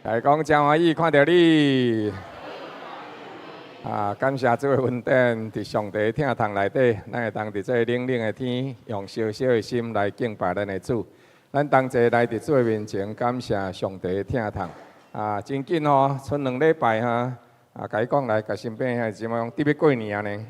來講真歡喜看著你。啊，感謝主的恩典，佇上帝疼痛內底，咱會當佇這冷冷的天，用燒燒的心來敬拜咱的主。咱同齊來佇主的面前，感謝上帝的疼痛。啊，真緊吼，賰2禮拜哈。啊，共伊講來，共身邊兄弟姊妹講，佇欲過年啊呢。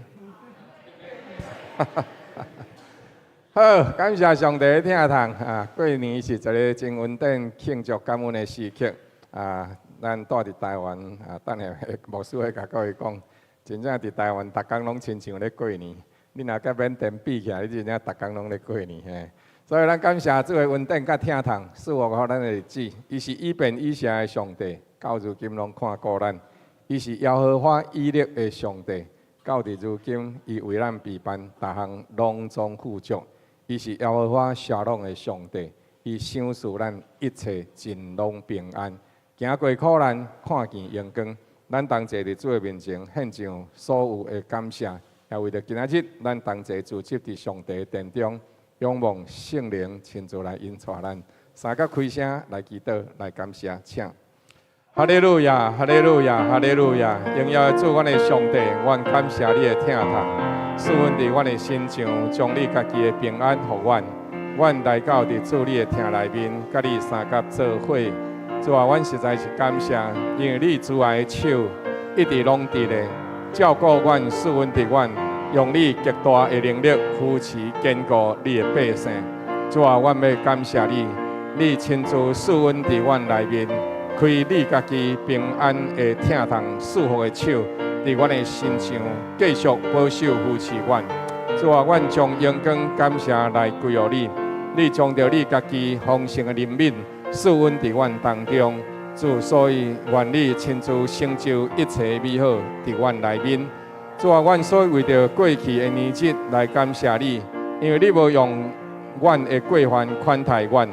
好，感謝上帝的疼痛啊！過年是一个真恩典、慶祝感恩的時刻啊！咱蹛佇台灣啊，等下牧師會共各位講，真正佇台灣，逐工攏親像咧過年。你若佮緬甸比起來，你真正逐工攏咧過年嘿。所以咱感謝主的恩典佮疼痛，賜福予咱的日子。伊是以便以謝的上帝，到如今攏看顧咱。伊是耶和華以勒的上帝，到佇如今，伊為咱備辦逐項攏總富足。伊是耶和華沙龍的上帝，伊賞賜咱一切盡攏平安。行過苦難，看見榮光。咱同齊佇主的面前獻上所有的感謝，也為著今仔日，咱同齊聚集佇上帝的殿中，仰望聖靈親自來引帶咱。三甲開聲來祈禱，來感謝，請。哈利路亞，哈利路亞，哈利路亞！榮耀的主，阮的上帝，阮感謝你的疼痛。賜阮佇阮的身上，將你家己的平安予阮。阮來到佇主你的廳內面，佮你相佮做伙。主啊，阮實在是感謝，因為你慈愛的手一直攏佇咧照顧阮，賜阮佇阮，用你極大的能力扶持堅固你的百姓。主啊，阮欲感謝你，你親自賜阮佇阮內面，開你家己平安的疼痛賜福的手。佇阮的身上繼續保守扶持阮。主啊，阮將榮光感謝來歸予你。你將著你家己豐盛的憐憫賜阮佇阮當中。主，所以願你親自成就一切美好佇阮內面。主啊，阮所以為著過去的年日來感謝你，因為你無用阮的過犯寬待阮，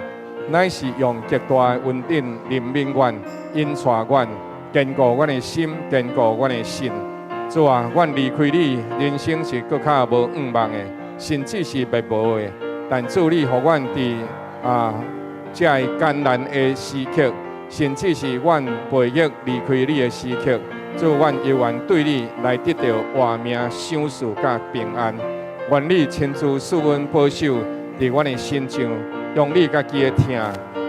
乃是用極大的恩典憐憫阮，引帶阮。堅固阮的心，堅固阮的信。主啊，阮離開你，人生是閣較無向望的，甚至是滅無的。但主你予阮佇啊，這个艱難的時刻，甚至是阮背逆離開你的時刻，主，阮猶原對你來得著活命賞賜佮平安。願你親自賜阮保守佇阮的身上，用你家己的疼、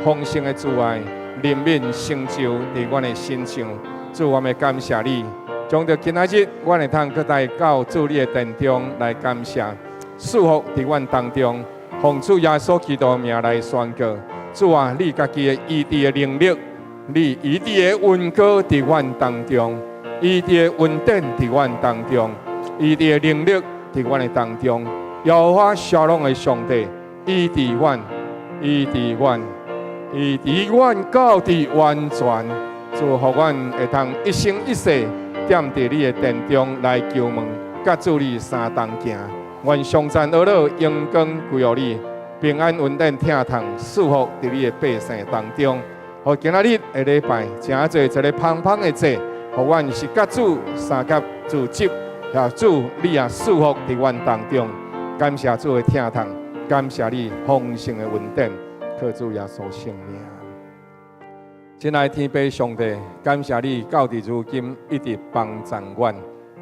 豐盛的慈愛、憐憫成就佇阮的身上。主，我欲感謝你，將著今仔日，阮會通閣來到主你的殿中來感謝，賜福佇阮當中，奉主耶穌基督的名來宣告。主啊，你家己的醫治的能力，你醫治的恩膏佇阮當中，醫治的恩典佇阮當中，醫治的能力佇阮的當中，耶和華沙龍的上帝，醫治阮，醫治阮。醫治阮到佇完全，主予阮會通一生一世踮佇你的殿中來求問，佮主你相同行。願頌讚呵咾榮光歸予你，平安恩典疼痛賜福佇你的百姓當中。予今仔日的禮拜，成做一个芳芳的祭，予阮是佮主相佮聚集，也主你也賜福佇阮當中。感謝主的疼痛，感謝你豐盛的恩典。靠主耶穌聖名，親愛天父上帝，感謝你到佇如今一直幫助阮，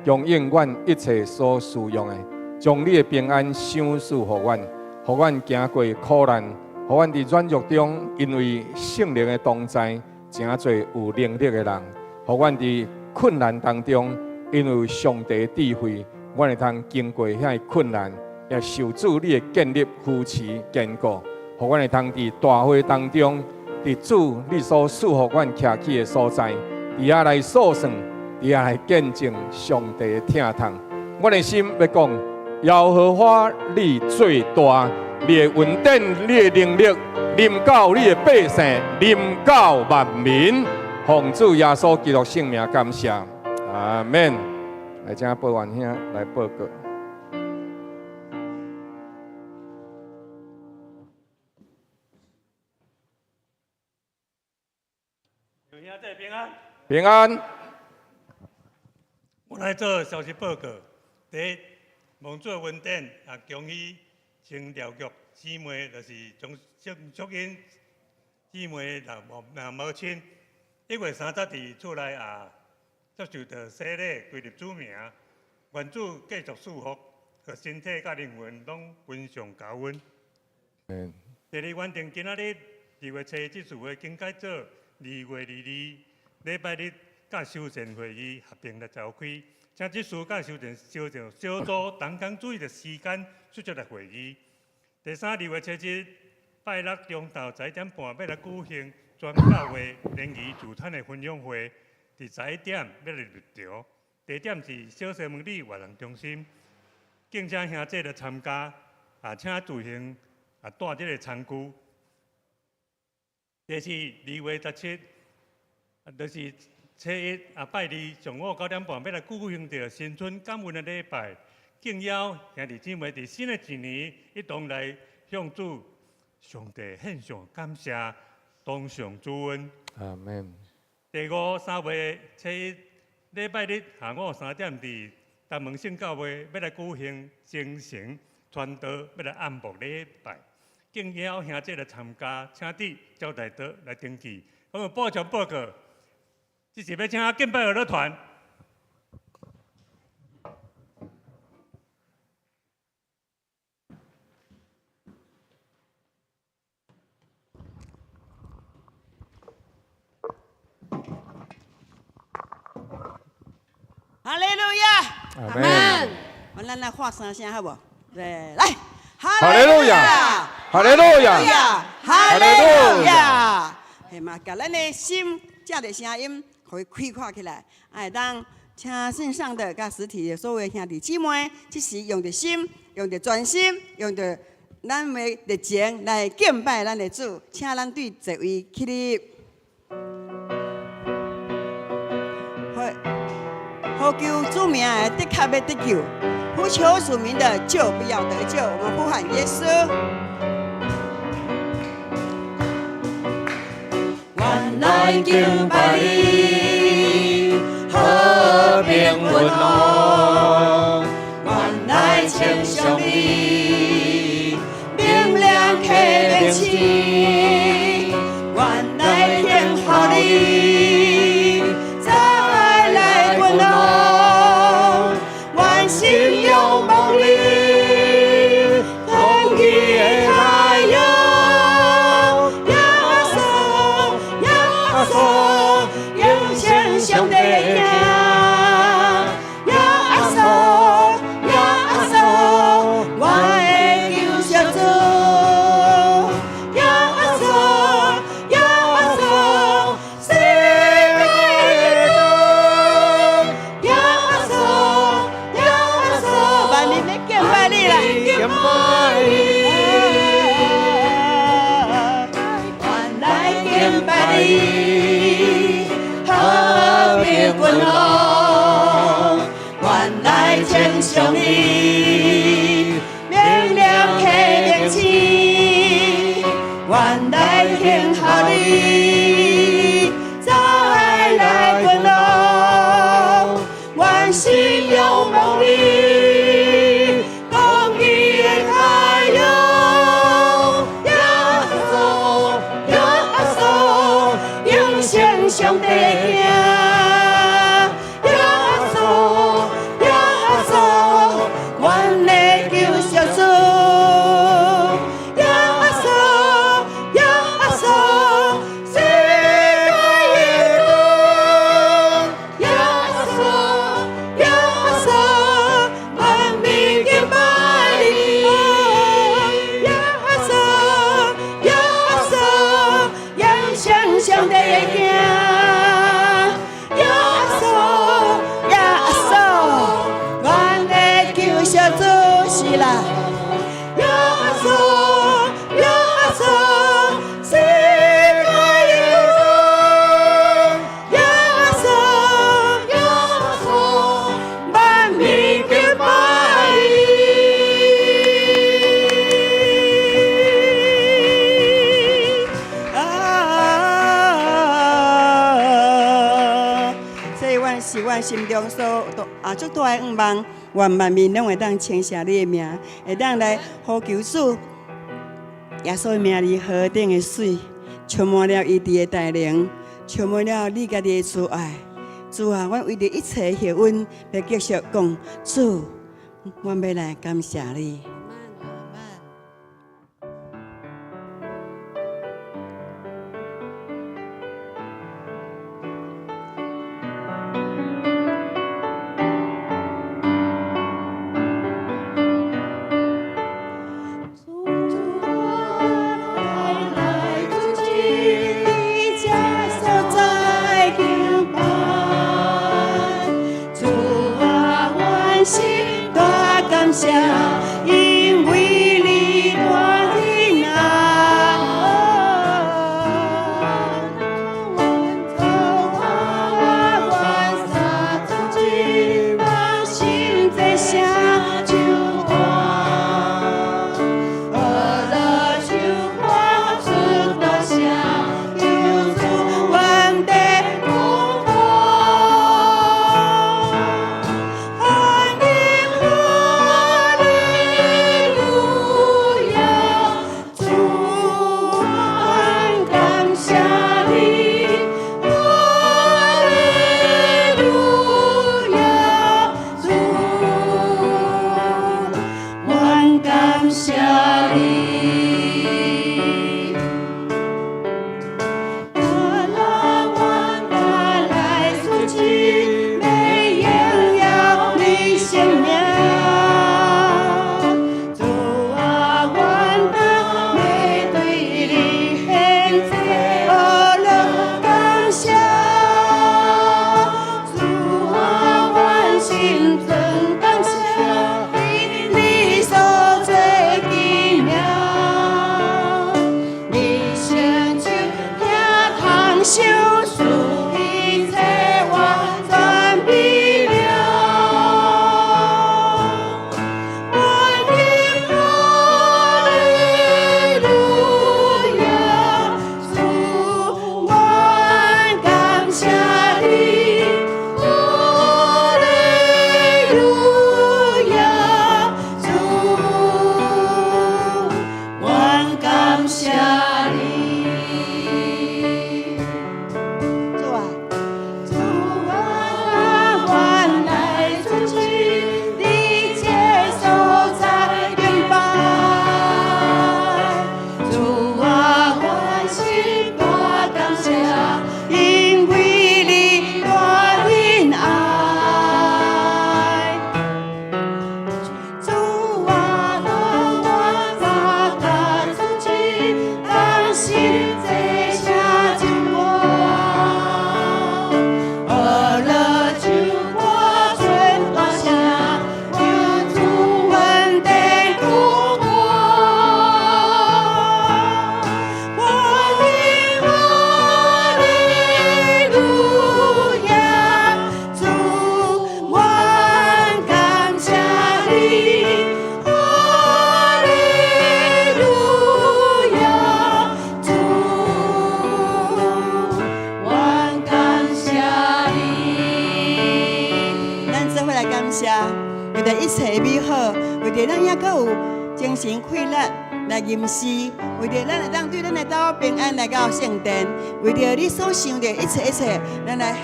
供應阮一切所需用的，將你的平安賞賜予阮，予阮行過苦難，予阮佇軟弱中，因為聖靈的同在，成做有能力的人，予阮佇困難當中，因為上帝智慧，阮會通經過遐个困難，也受主你的建立、扶持、堅固。予阮會通佇大會當中，佇主你所賜予阮徛起的所在，佇遐來訴算，佇遐來見證上帝的疼痛。阮的心欲講，耶和華你最大，你的恩典，你的能力，臨到你的百姓，臨到萬民。奉主耶穌基督聖名感謝，阿門。來，請報員兄來報告。兄弟平安。平安。我來做消息報告。第一，蒙主恩典，也恭喜清調局姊妹，就是張淑英姊妹，若母親， 1月30佇厝內啊，接受著洗禮歸入主名，願主繼續賜福，予身體佮靈魂攏雲上加恩。第二完成今仔日2月7日這次會更改做2月22禮拜日，佮修繕會議合併來召開，請執事佮修繕小組小組同工注意著時間出席來會議。第三，2月7日拜六中晝11點半欲來舉行全教會聯誼助產的分享會，佇十一點欲來入場，地點是小西門里活動中心，敬請兄弟來參加，啊，請自行啊帶這个餐具。第四，2月17，就是初一啊拜二上午9點半欲來舉行著新春感恩的禮拜，敬邀兄弟姊妹佇新的一年一同來向主上帝獻上感謝，同享主恩。阿門。第五，3月7日禮拜日下午3點，佇東門聖教會欲來舉行精神傳道，欲來按牧禮拜，敬邀兄弟來參加，請佇招待桌來登記。好，補充報告，這是欲請敬拜樂樂團。哈利路亞，阿門。我咱來喊三聲好無？來，來，哈利路亞，哈利路亞，哈利路亞。係嘛？共咱的心，藉著聲音，予伊開闊起來，會當請線上的佮實體的所有兄弟姊妹，這時用著心，用著專心，用著咱的熱情來敬拜咱的主，請咱對座位起立。呼求主名的，的確欲得救；呼求主名的，就必要得救。我們呼喊耶穌。原來敬拜你，和平君王，原來稱頌你，明亮啟明星，原來聽候你，再來君王，願心仰望你，公義的太陽，耶穌，耶穌，永生上帝的囝，耶穌，耶穌，我的救贖主，耶穌，耶穌，世界的主，耶穌，耶穌，萬民欲敬拜你啦，敬拜你，原來敬拜你，和平君王，原來稱頌你，明亮啟明星，原來聽候你，再來君王，願心仰望你，公義的太陽，耶穌，耶穌，永生上帝的囝，耶穌，耶穌，阮的救贖主，耶穌，耶穌，世界的主，耶穌，耶穌，萬民敬拜你，耶穌，耶穌，永生上帝的囝，耶穌，耶穌，阮的救贖主是啦。耶穌，耶穌，世界的主，耶穌，耶穌，萬民敬拜你。啊！所以，阮是阮心中所啊，足大的願望，願萬民攏會當稱謝你的名，會當來呼求主耶穌的名字何等的媠，充滿了醫治的大能，充滿了你家己的慈愛。主啊，阮為著一切的幸運，欲繼續講，主，阮欲來感謝你。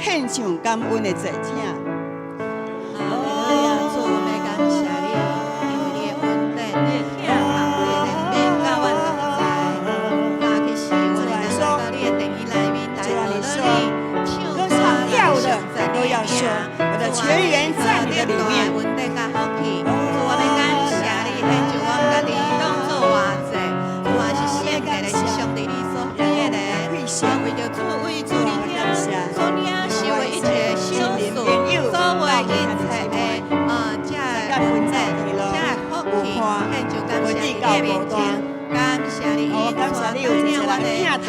献上感恩的祭，请。哈利路亞，主，我們感謝你，因為你的恩典，你的疼痛，你的憐憫，佮阮同在。早起時，阮會當來到你的殿宇內面來學你，唱歌來頌讚你的名。主啊，你何等大的恩典佮福氣，主，我們感謝你，獻上阮家己當做活祭。主啊，是聖潔的，是上帝你所喜悅的。啊，為著主，為主你遐所領受的一切賞賜，所有一切的這个恩典，這个福氣，獻上感謝佇你的面前，感謝你引帶領阮的路程，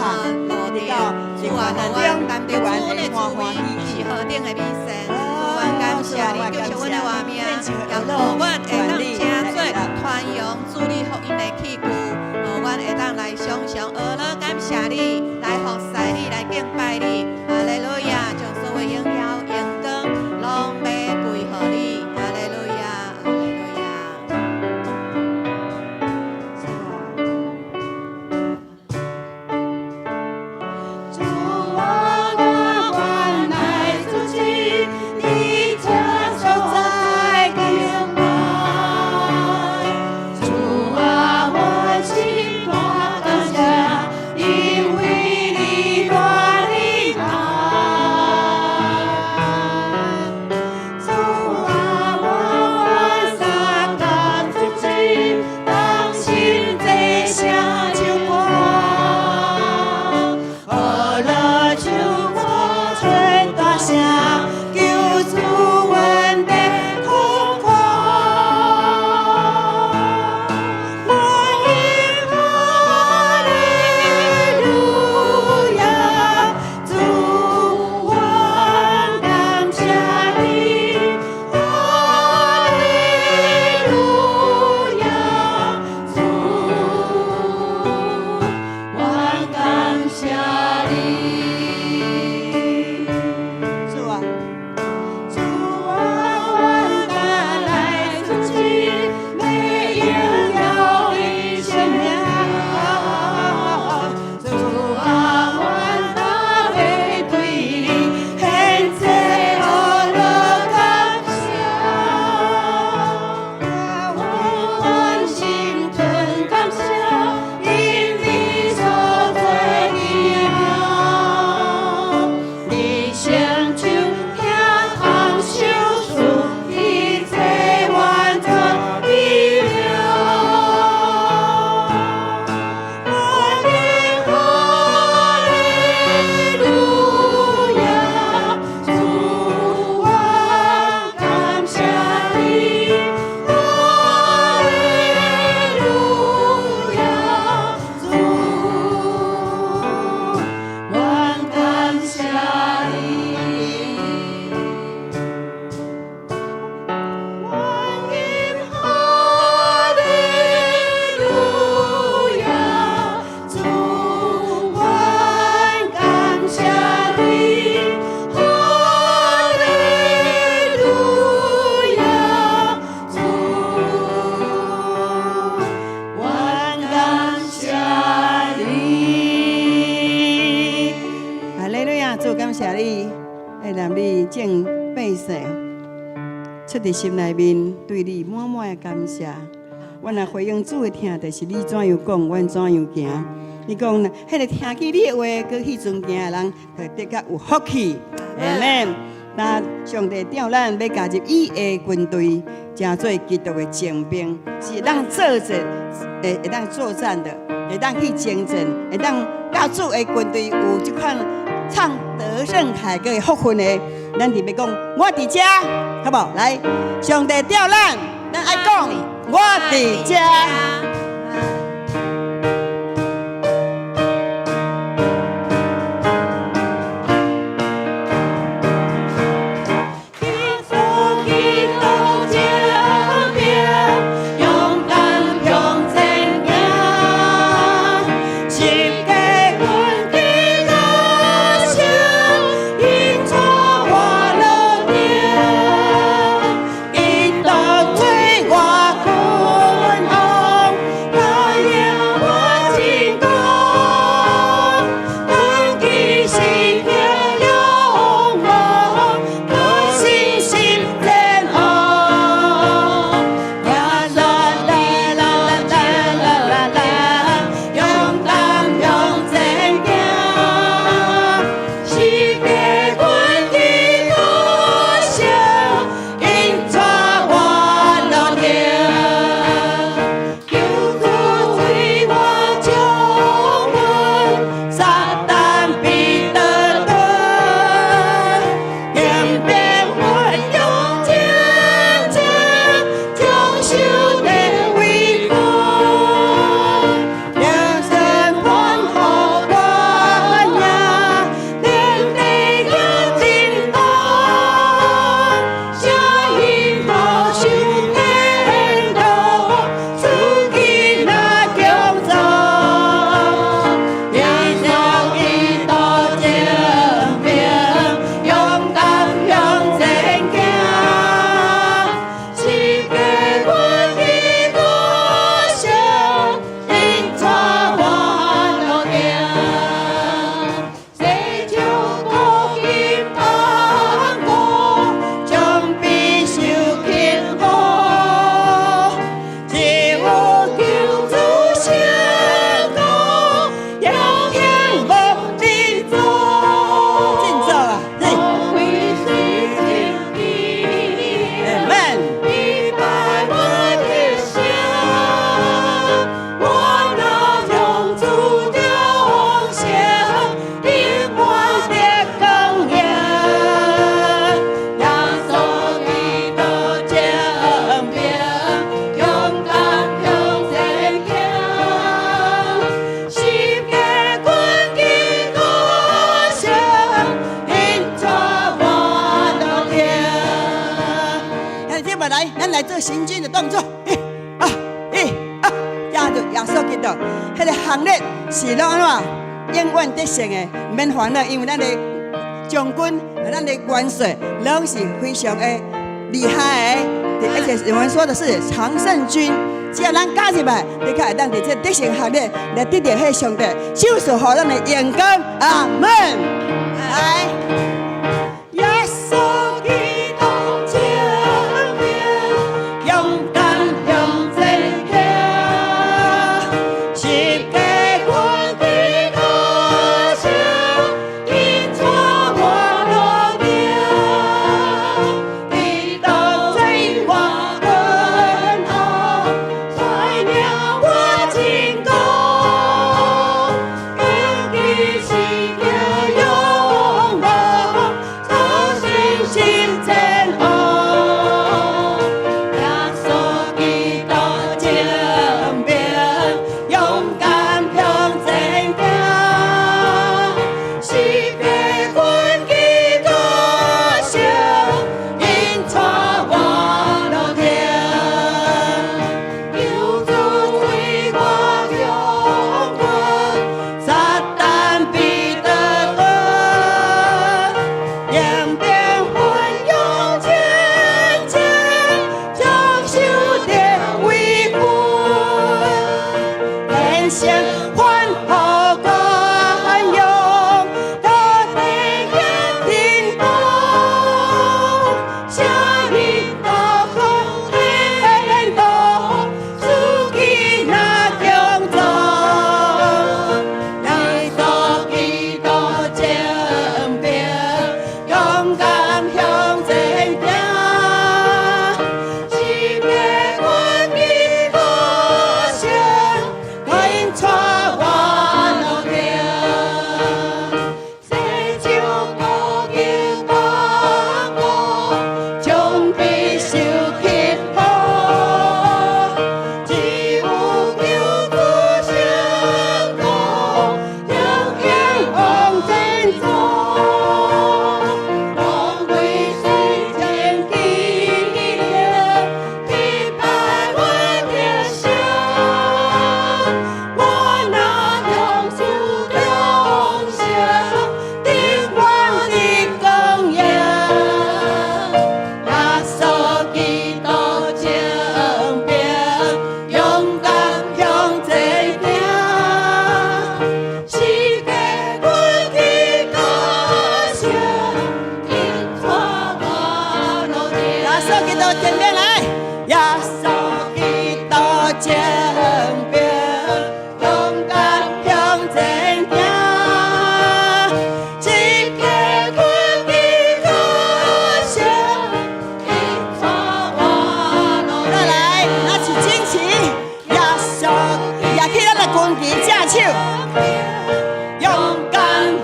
主啊，予阮擔當主的滋味是何等的美善，主，阮感謝你救贖阮的活命，也予阮會當成做傳揚主你福音的器具，予阮會當來常常學樂感謝你，來服侍你，來敬拜你，哈利路亞，將所有榮耀榮光攏欲歸予你，哈利路亞，哈利路亞。主啊，阮出佇心內面對你滿滿的感謝。阮若回應主的疼，就是你怎樣講，阮怎樣行。你講，彼個聽見你的話，閣去遵行的人，就得較有福氣。阿們。那上帝召咱欲加入伊的軍隊，成做基督的精兵，是會當作戰，會當作戰的，會當去征戰，會當佮主的軍隊有這款唱得勝凱歌的福分的。咱佇欲講，我佇遮，好無？來，上帝召咱，咱愛講，我佇遮。來做行軍的動作，一、二、一、二，加入耶穌基督。彼個行列是攏按怎？永遠得勝的，毋免煩惱，因為咱的將軍、咱的元帥，攏是非常的厲害的。而且我們說的是常勝軍，只要咱加入來，的確會當佇這得勝行列來得著彼個上帝賞賜予咱的榮光。阿們，來。耶穌基督精兵，勇敢向前行，十架軍旗高升，引帶我路径，基督做我君王，帶領我成功，堅持時刻勇猛。遍來。耶穌基督前邊，勇敢向前行，一個軍旗可勝，伊帶我路。再來，拿起軍旗，耶穌，舉起咱的軍旗，正手，勇敢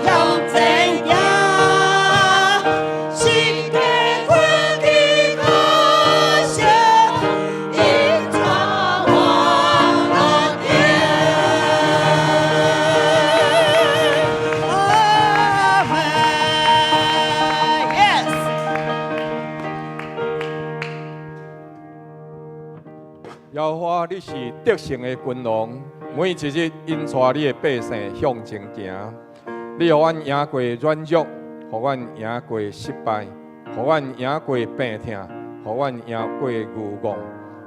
向前行，一個軍旗可勝，伊帶我路頂。阿門。Yes。耶和華，你是得勝的君王，每一日引帶你的百姓向前行。你予阮贏過軟弱，予阮贏過失敗，予阮贏過病痛，予阮贏過愚妄。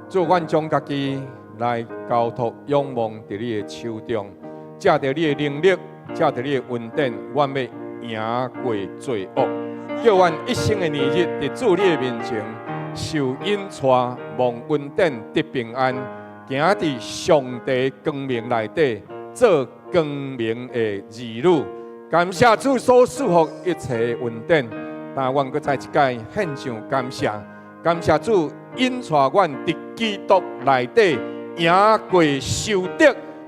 主，阮將家己來交託仰望佇你的手中，藉著你的能力，藉著你的恩典，阮欲贏過罪惡。叫阮一生的年日，佇主你的面前受引帶，蒙恩典，得平安，行佇上帝光明內底，做光明的兒女。感謝主所賜予一切恩典，但阮閣再一擺獻上感謝，感謝主引帶阮佇基督內底贏過仇敵，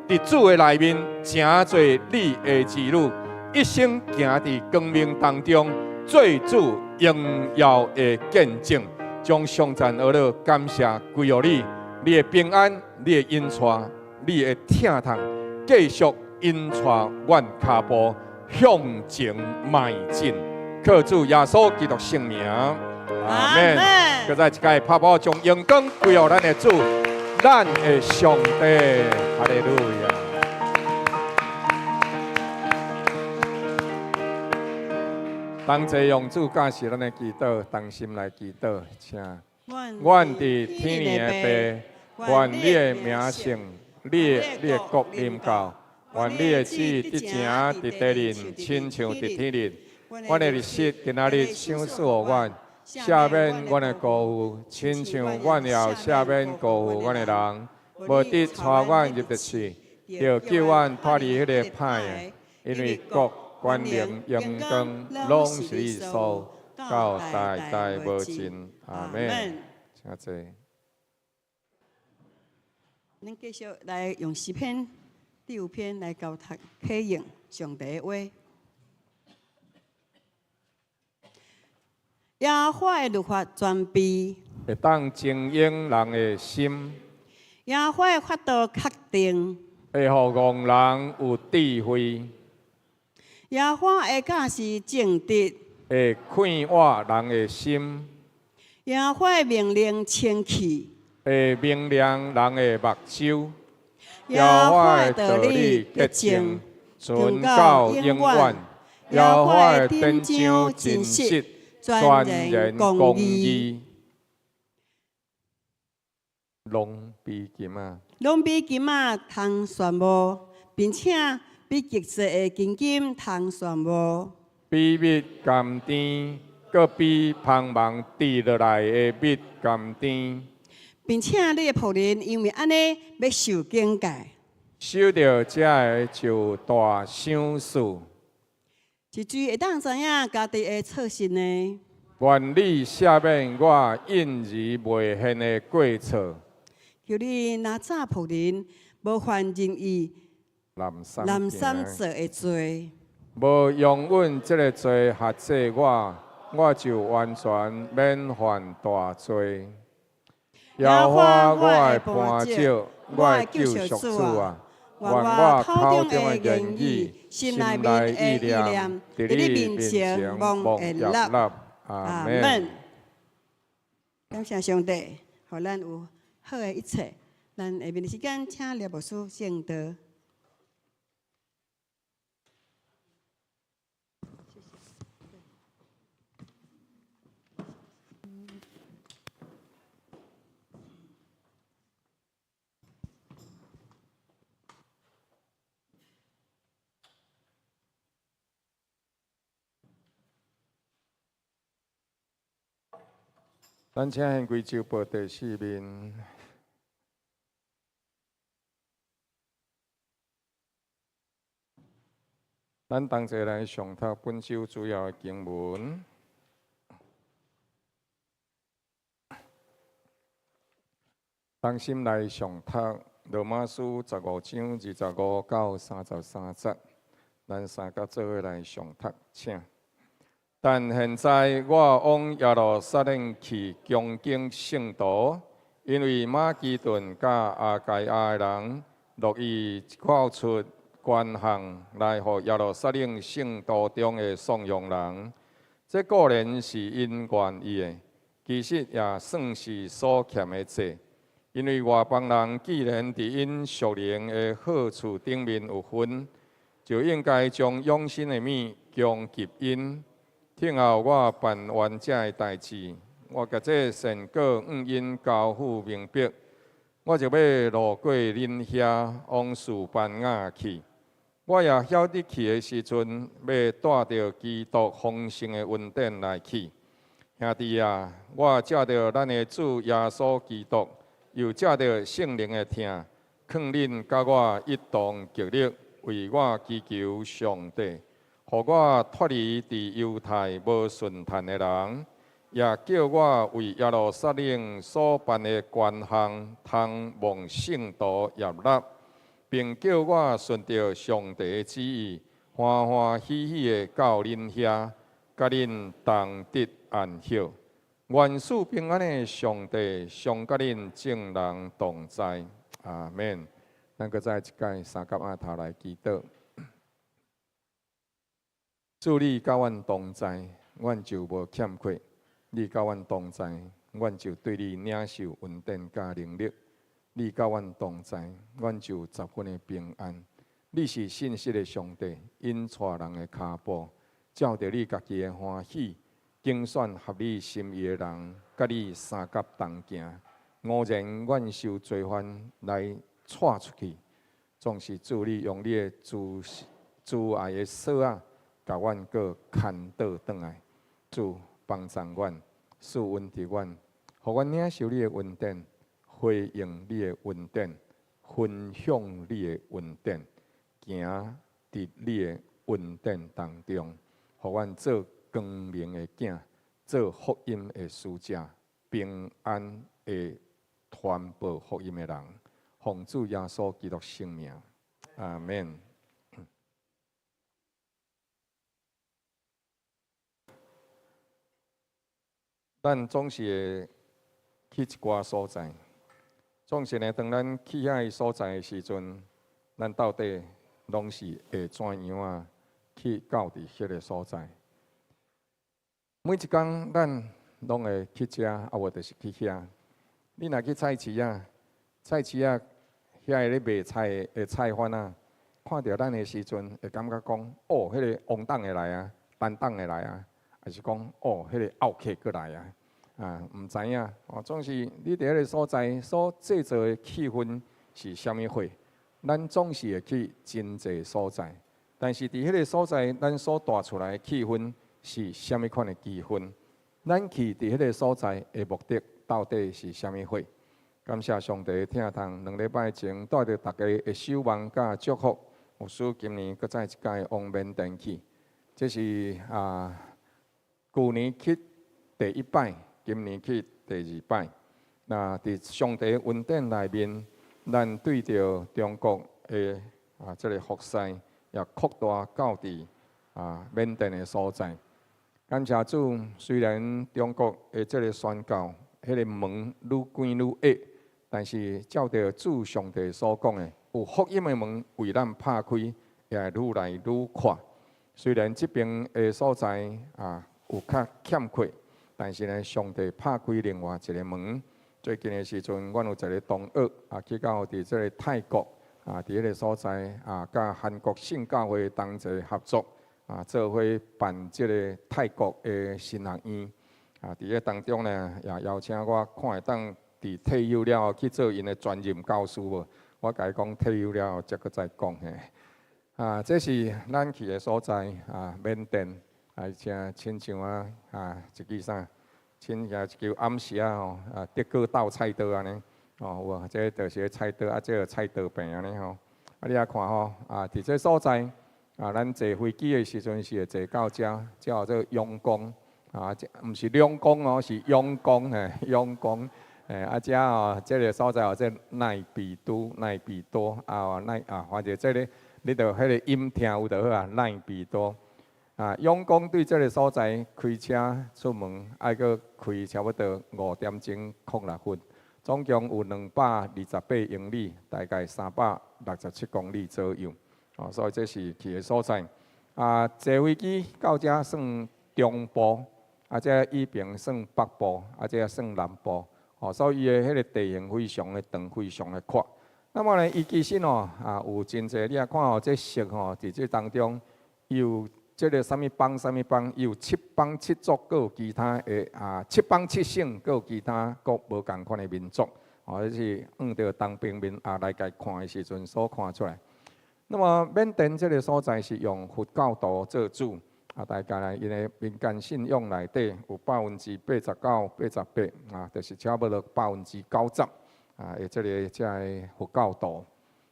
佇主的內面成做你的兒女，一生行佇光明當中，做主榮耀的見證。將頌讚呵咾感謝歸予你，你的平安，你的引帶，你的疼痛，繼續引帶阮跤步向前邁進。靠主耶穌基督聖名，阿門。閣再一擺拍鼓將榮光歸予咱的主，咱的上帝，哈利路亞。同齊用主教示咱的祈禱，同心來祈禱，請。阮佇天裡的父，願你的名聖，你的國臨到，願你的旨意得成佇地面，親像佇天裡。阮的日食今仔日賞賜予阮，赦免阮的過犯，親像阮也赦免過犯阮的人，無得帶阮入著試，著救阮脫離彼个歹的，因為國、權能、榮光，攏是你所有，到代代無盡。阿門。請坐。咱繼續來用詩篇第五篇來交託啟應上帝的話。耶和華的律法全備，會當精英人的心，耶和華的法度確定，會予戇人有智慧，耶和華的教示正直，會快活人的心，耶和華的命令清氣，會明亮人的目睭。耶和華的道理潔淨，存到永遠。耶和華的典章真實，全然公義。濃比金仔，攏比金仔通炫目，並且比極細的金金通炫目。比蜜甘甜，閣比蜂網滴落來的蜜甘甜。並且你的僕人因為按呢欲受警戒。收著這个就有大賞賜。是誰會當知影家己的錯失呢？願你赦免我隱而未現的過錯。求你哪早僕人無犯任意濫散做的罪。無容允這个罪轄制我，我就完全免犯大罪。耶和華我的磐石，我的救贖主啊，願我口中的言語、心內面的意念，佇你面前蒙悅納。阿門。感謝上帝，予咱有好的一切。咱下面的時間，請廖牧師證道。咱請現歸周報第四面，咱同齊來誦讀本週主要的經文。同心來誦讀羅馬書15章25到33節，咱三甲做伙來誦讀，請。但現在我往耶路撒冷去恭敬聖徒，因為馬其頓佮亞該亞的人樂意繳出捐項來予耶路撒冷聖徒中的頌揚人，這固然是𪜶願意的，其實也算是所欠的債。因為外邦人既然佇𪜶屬靈的好處頂面有份，就應該將養生的物供給𪜶。聽候我辦完這个代誌，我共這善果向𪜶交付明白，我就欲路過恁遐，往士班雅去。我也曉得去的時陣，欲帶著基督豐盛的恩典來去。兄弟啊，我藉著咱的主耶穌基督，又藉著聖靈的疼，勸恁佮我一同極力為我祈求上帝，予我脫離佇猶太無順趁的人，也叫我為耶路撒冷所辦的捐項通蒙聖徒悅納，並叫我順著上帝的旨意，歡歡喜喜的到恁遐，佮恁同得安息。願賜平安的上帝常佮恁眾人同在。阿們。咱閣再一擺三佮阿頭來祈禱。主你佮阮同在，阮就無欠缺；你佮阮同在，阮就對你領受恩典佮能力。你佮阮同在，阮就十分的平安。你是信實的上帝，引帶人的跤步，照著你家己的歡喜，揀選合你心意的人，佮你相佮同行。偶然阮受罪犯來帶出去，總是主你用你的慈愛的索仔，共阮閣牽倒轉來。主幫助阮，賜恩佇阮，予阮領受你的恩典，回應你的恩典，分享你的恩典，行佇你的恩典當中，予阮做光明的囝，做福音的使者，平安的傳播福音的人。奉主耶穌基督聖名，阿們。咱總是會去一寡所在，總是呢，當咱去遐个所在的時陣，咱到底攏是會怎樣啊？去到佇彼个所在？每一工咱攏會去遮，啊無就是去遐。你若去菜市仔，菜市仔遐個咧賣菜的菜販啊，看著咱的時陣，會感覺講：哦，彼个王董會來啊，陳董會來啊。還是講，哦，彼个奧客閣來啊！啊，毋知影哦。總是你佇彼个所在所製造的氣氛是啥物貨？咱總是會去真濟所在，但是佇彼个所在，咱所帶出來的氣氛是啥物款的氣氛？咱去佇彼个所在的目的到底是啥物貨？感謝上帝疼痛，2禮拜前帶著大家的守望佮祝福，牧師今年閣再一擺往緬甸去，這是啊。舊年去第一擺，今年去第二擺。那佇上帝恩典內面，咱對著中國的啊這个服侍也擴大到佇啊緬甸的所在。感謝主，雖然中國的這个宣教，彼个門愈關愈狹，但是照著主上帝所講的，有福音的門為咱拍開，也會愈來愈闊。雖然這邊的所在啊，有較欠缺，但是呢，上帝拍開另外一个門。最近的時陣，阮有一个同學啊，去到佇這个泰國啊，佇彼个所在啊，佮韓國聖教會同齊合作啊，做伙辦這个泰國的神學院啊。佇彼當中呢，也邀請我看會當佇退休了後去做𪜶的專任教師無？我共伊講退休了後才閣再講嘿。啊，這是咱去的所在啊，緬甸。而且親像啊啊，這支啥？親像一球暗時仔吼，啊，德國鬥菜刀按呢，哦，有啊，這就是菜刀，啊，這個菜刀柄按呢吼。啊，你仔看吼，啊，佇這所在，啊，咱坐飛機的時陣是會坐到遮，叫做仰光，啊，這毋是兩光哦，是仰光嘿，仰光，嘿，啊，遮吼，這个所在叫做奈比都，奈比多，啊，奈啊，反正這个你著彼个音聽有就好啊，奈比多。啊，仰光對這个所在開車出門，愛閣開差不多5點鐘06分，總共有228英里，大概367公里左右。哦，所以這是去的所在。啊，坐飛機到遮算中部，啊，這以邊算北部，啊，這算南部。哦，所以伊的彼个地形非常的長，非常的闊。那麼呢，伊其實哦，啊，有真濟，你若看哦，這色吼，佇這當中有。這个啥物邦啥物邦，有七邦七族，閣有其他的啊，七邦七省，閣有其他國無仝款的民族，哦，這是向著東平面啊來共看的時陣所看出來。那麼緬甸這个所在是用佛教徒做主，啊，大概呢，𪜶的民間信仰內底有89%、88啊，就是差不多90%啊，的這个佛教徒。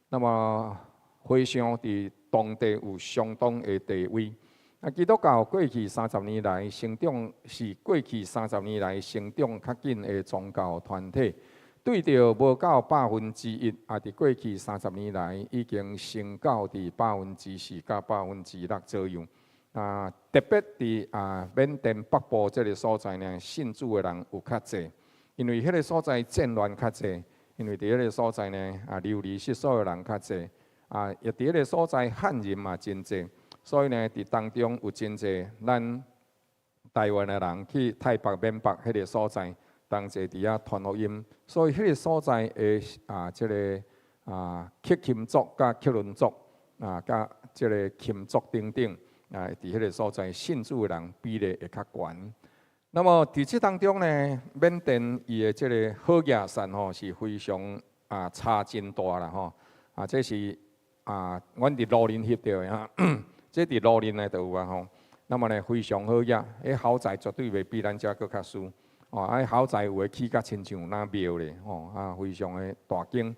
那麼和尚佇當地有相當的地位。啊，基督教過去三十年來成長，是過去三十年來成長較緊的宗教團體，對著無到1%，啊，佇過去三十年來已經升到佇4%佮6%左右。啊，特別佇啊緬甸北部這个所在呢，信主的人有較濟，因為彼个所在戰亂較濟，因為佇彼個所在呢，啊流離失所的人較濟，啊，也佇彼个所在漢人嘛真濟。所以呢，佇當中有真濟咱台灣的人去泰北、緬北彼个所在，同齊佇遐傳福音。所以彼个所在的啊，這个啊，克欽族佮克倫族啊，佮這个欽族等等啊，佇彼个所在信主的人比例會較懸。那麼佇這當中呢，緬甸伊的這个好額山吼是非常啊差真大啦吼啊，這是啊，阮佇魯林翕著的哈。這佇魯林內就有啊吼，那麼呢非常好額，彼豪宅絕對袂比咱遮閣較輸，哦，啊豪宅有的起甲親像若廟咧，吼啊非常的大間。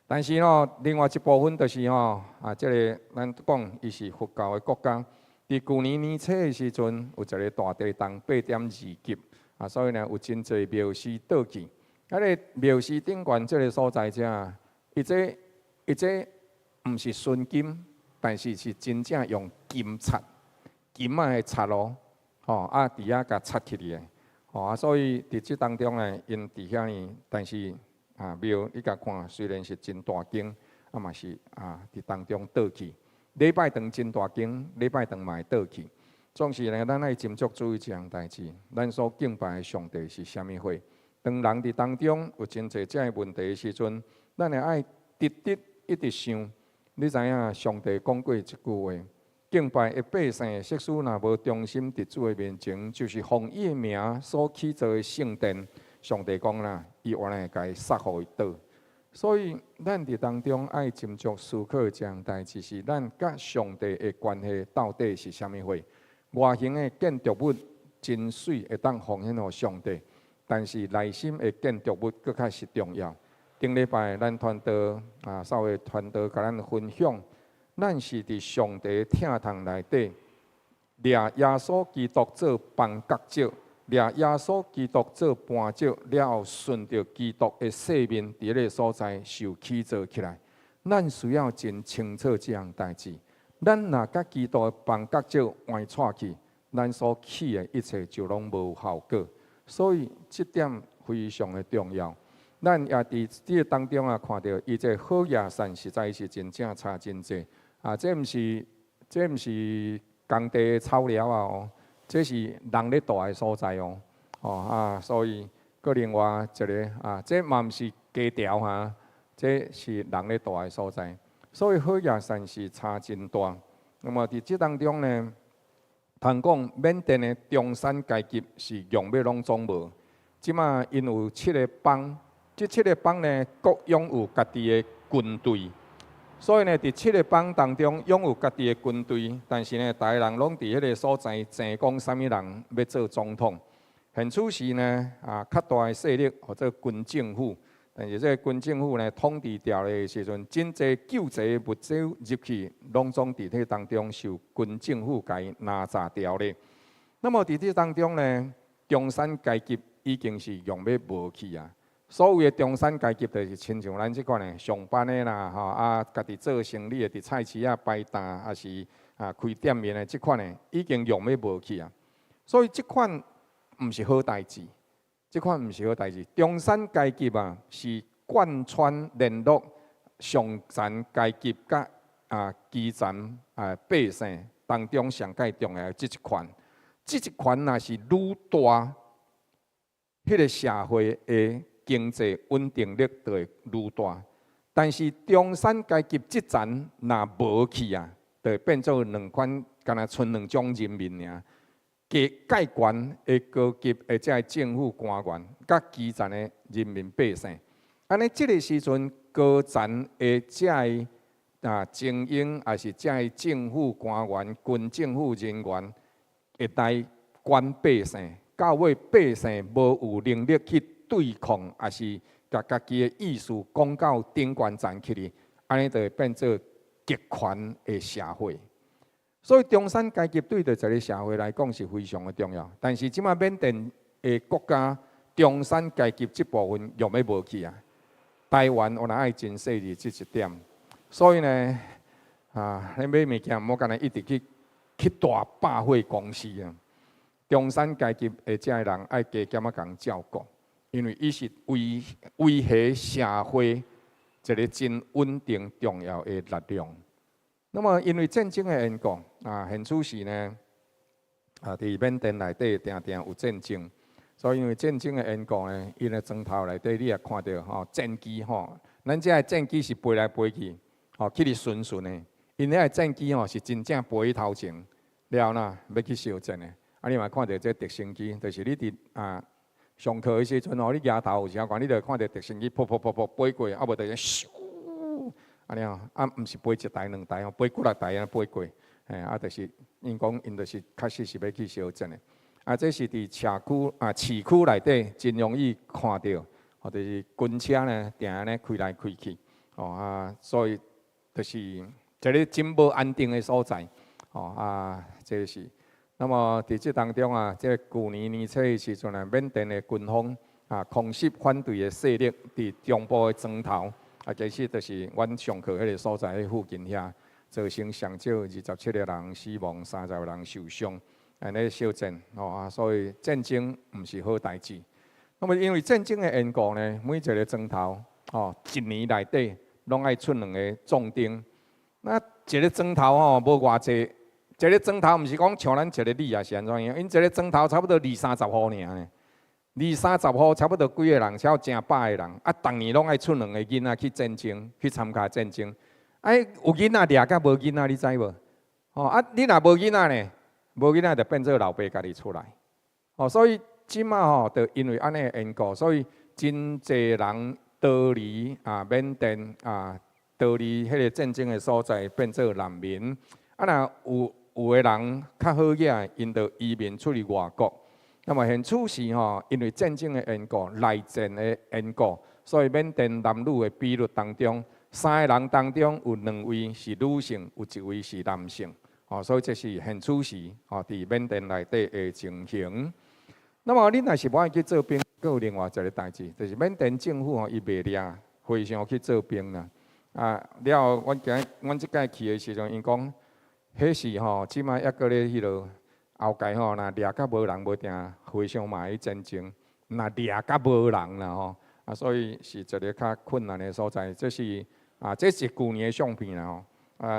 但是吼，另外一部分就是吼，啊這个咱講伊是佛教的國家，佇舊年年初的時陣，有一个大地動8.2級，啊所以呢有真濟廟寺倒去，啊个廟寺頂懸這个所在遮，伊這毋是純金。但是是真正用金漆、金仔的漆咯，吼啊，佇遐共漆起來的，吼啊，所以佇這當中呢，𪜶佇遐呢，但是啊廟你共看，雖然是真大間，啊嘛是啊佇當中倒去。禮拜堂真大間，禮拜堂嘛會倒去。總是呢，咱愛斟酌注意這項代誌，咱所敬拜的上帝是啥物貨？當人佇當中有真濟這个問題的時陣，咱會愛直直一直想。你知影上帝講過一句話：敬拜的百姓，設使若無忠心佇主的面前，就是奉伊的名所起造的聖殿。上帝講啦，伊原來會共伊殺予伊倒。所以，咱佇當中愛斟酌思考一項代誌，是咱佮上帝的關係到底是啥物貨？外形的建築物真媠，會當奉獻予上帝，但是內心的建築物閣較是重要。頂禮拜咱傳道啊，稍微傳道共咱分享，咱是佇上帝疼痛內底，掠耶穌基督做絆腳石，掠耶穌基督做磐石，了後順著基督的生命，佇彼个所在受起造起來。咱需要真清楚這項代誌。咱若佮基督的絆腳石歪掣去，咱所起的一切就攏無效果。所以這點非常的重要。咱也佇這个當中啊，看著伊這个好額山實在是真正差真濟啊！這毋是工地的草寮啊哦，這是人咧住的所在哦。哦啊，所以閣另外一个啊，這嘛毋是街條哈，這是人咧住的所在。所以好額山是差真大。那麼佇這當中呢，通講緬甸的中產階級是用欲攏總無。這馬𪜶有七个邦。這七个邦呢，各擁有家己的軍隊，所以呢，佇七个邦當中擁有家己的軍隊，但是呢，逐个人攏佇彼个所在爭講啥物人欲做總統。現此時呢，較大的勢力號做軍政府，但是這個軍政府呢統治牢的時陣，真濟救濟物資入去，攏總佇這當中受軍政府共伊拿詐牢咧。那麼佇這當中呢，中產階級已經是用欲無去啊。所謂的中產階級，就是親像咱這款的上班的啦，吼啊，家己做生意的，佇菜市仔擺檔，抑是開店面的這款的，已經用欲無去啊。所以這款毋是好代誌，這款毋是好代誌。中產階級啊，是貫穿聯絡上層階級佮基層百姓當中上蓋重要的這一款。這一款若是愈大，彼個社會的經濟穩定力就會愈大。但是中產階級這層若無去啊，就會變做兩款，敢若賰兩種人民爾。加蓋懸的高級的這个政府官員，佮基層的人民百姓，按呢這个時陣高層的這个精英，抑是這个政府官員、軍政府人員，會來管百姓，到尾百姓無有能力去對抗，抑是共家己的意思講到頂懸層去哩，按呢就會變做極權的社會。所以中產階級對著一个社會來講是非常的重要。但是這擺緬甸的國家中產階級這部分用欲無去啊。台灣原來愛真細膩這一點。所以呢，你買物件毋好干焦一直去大百貨公司啊。中產階級的這个人愛加減仔共照顧，因為伊是維繫社會一个真穩定重要的力量。那麼因為戰爭的緣故，現此時呢，佇緬甸內底定定有戰爭，所以因為戰爭的緣故呢，𪜶的磚頭內底你也看著吼戰機吼，咱這个戰機是飛來飛去，吼去哩巡巡的，𪜶遐的戰機吼是真正飛去頭前，了後呢欲去相戰的。你嘛看著這直升機，就是你佇上課的時陣吼，你舉頭有時看，你就會看著直升機噗噗噗噗飛過，啊無就是咻，按呢吼，毋是飛一台兩台吼，飛幾若台按呢飛過，嘿，就是𪜶講𪜶就是確實是欲去相戰的。這是佇社區市區內底真容易看著，或就是軍車呢，定按呢開來開去，哦啊，所以就是一个真無安定的所在，哦啊，這是。那麼佇這當中啊，這舊年年初的時陣啊，緬甸的軍方空襲反對的勢力，佇中部的磚頭，其實就是阮上課彼个所在彼附近遐，造成上少27个人死亡，30个人受傷，按呢相戰，哦啊，所以戰爭毋是好代誌。那麼因為戰爭的緣故呢，每一个磚頭，哦，一年內底攏愛出兩个壯丁。那一个磚頭吼，無偌濟。一个磚頭毋是講像咱一个里啊是按怎樣，𪜶一个磚頭差不多二三十戶爾呢，二三十戶差不多幾个人，超成百個人。逐年攏愛出兩個囡仔去戰爭，去參加戰爭。有囡仔掠佮無囡仔，你知無？哦，你若無囡仔呢？無囡仔就變做老爸家己出來。哦，所以這馬吼，就因為按呢的緣故，所以真濟人逃離緬甸逃離彼個戰爭的所在，變做難民。若有的人較好額，𪜶就移民出去外國。那麼現此時吼，因為戰爭的緣故、內戰的緣故，所以緬甸男女的比率當中，三个人當中有兩位是女性，有一位是男性。哦，所以這是現此時吼佇緬甸內底的情形。那麼你若是無愛去做兵，閣有另外一个代誌，就是緬甸政府吼，伊袂掠和尚去做兵啦。了後，阮今阮這擺去的時陣，𪜶講。彼時吼，這擺猶閣咧彼落後蓋吼，若掠甲無人無定，和尚嘛會戰爭，若掠甲無人啦吼，所以是一个較困難的所在。這是舊年的相片啦吼，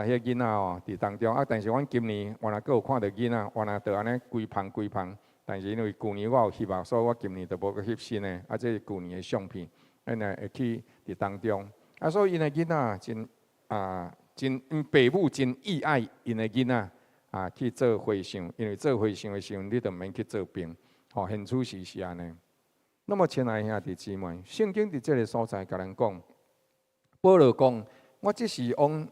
彼个囡仔吼佇當中，但是阮今年原來閣有看著囡仔，原來就按呢規篷規篷，但是因為舊年我有翕啊，所以我今年就無閣翕新的。這是舊年的相片，𪜶呢會去佇當中，所以𪜶的囡仔真。真，𪜶爸母真意愛𪜶的囡仔去做和尚，因為做和尚的時陣，你就毋免去做兵。吼，現此時是按呢。那麼，親愛兄弟姊妹，聖經佇這个所在共咱講，保羅講，我這是往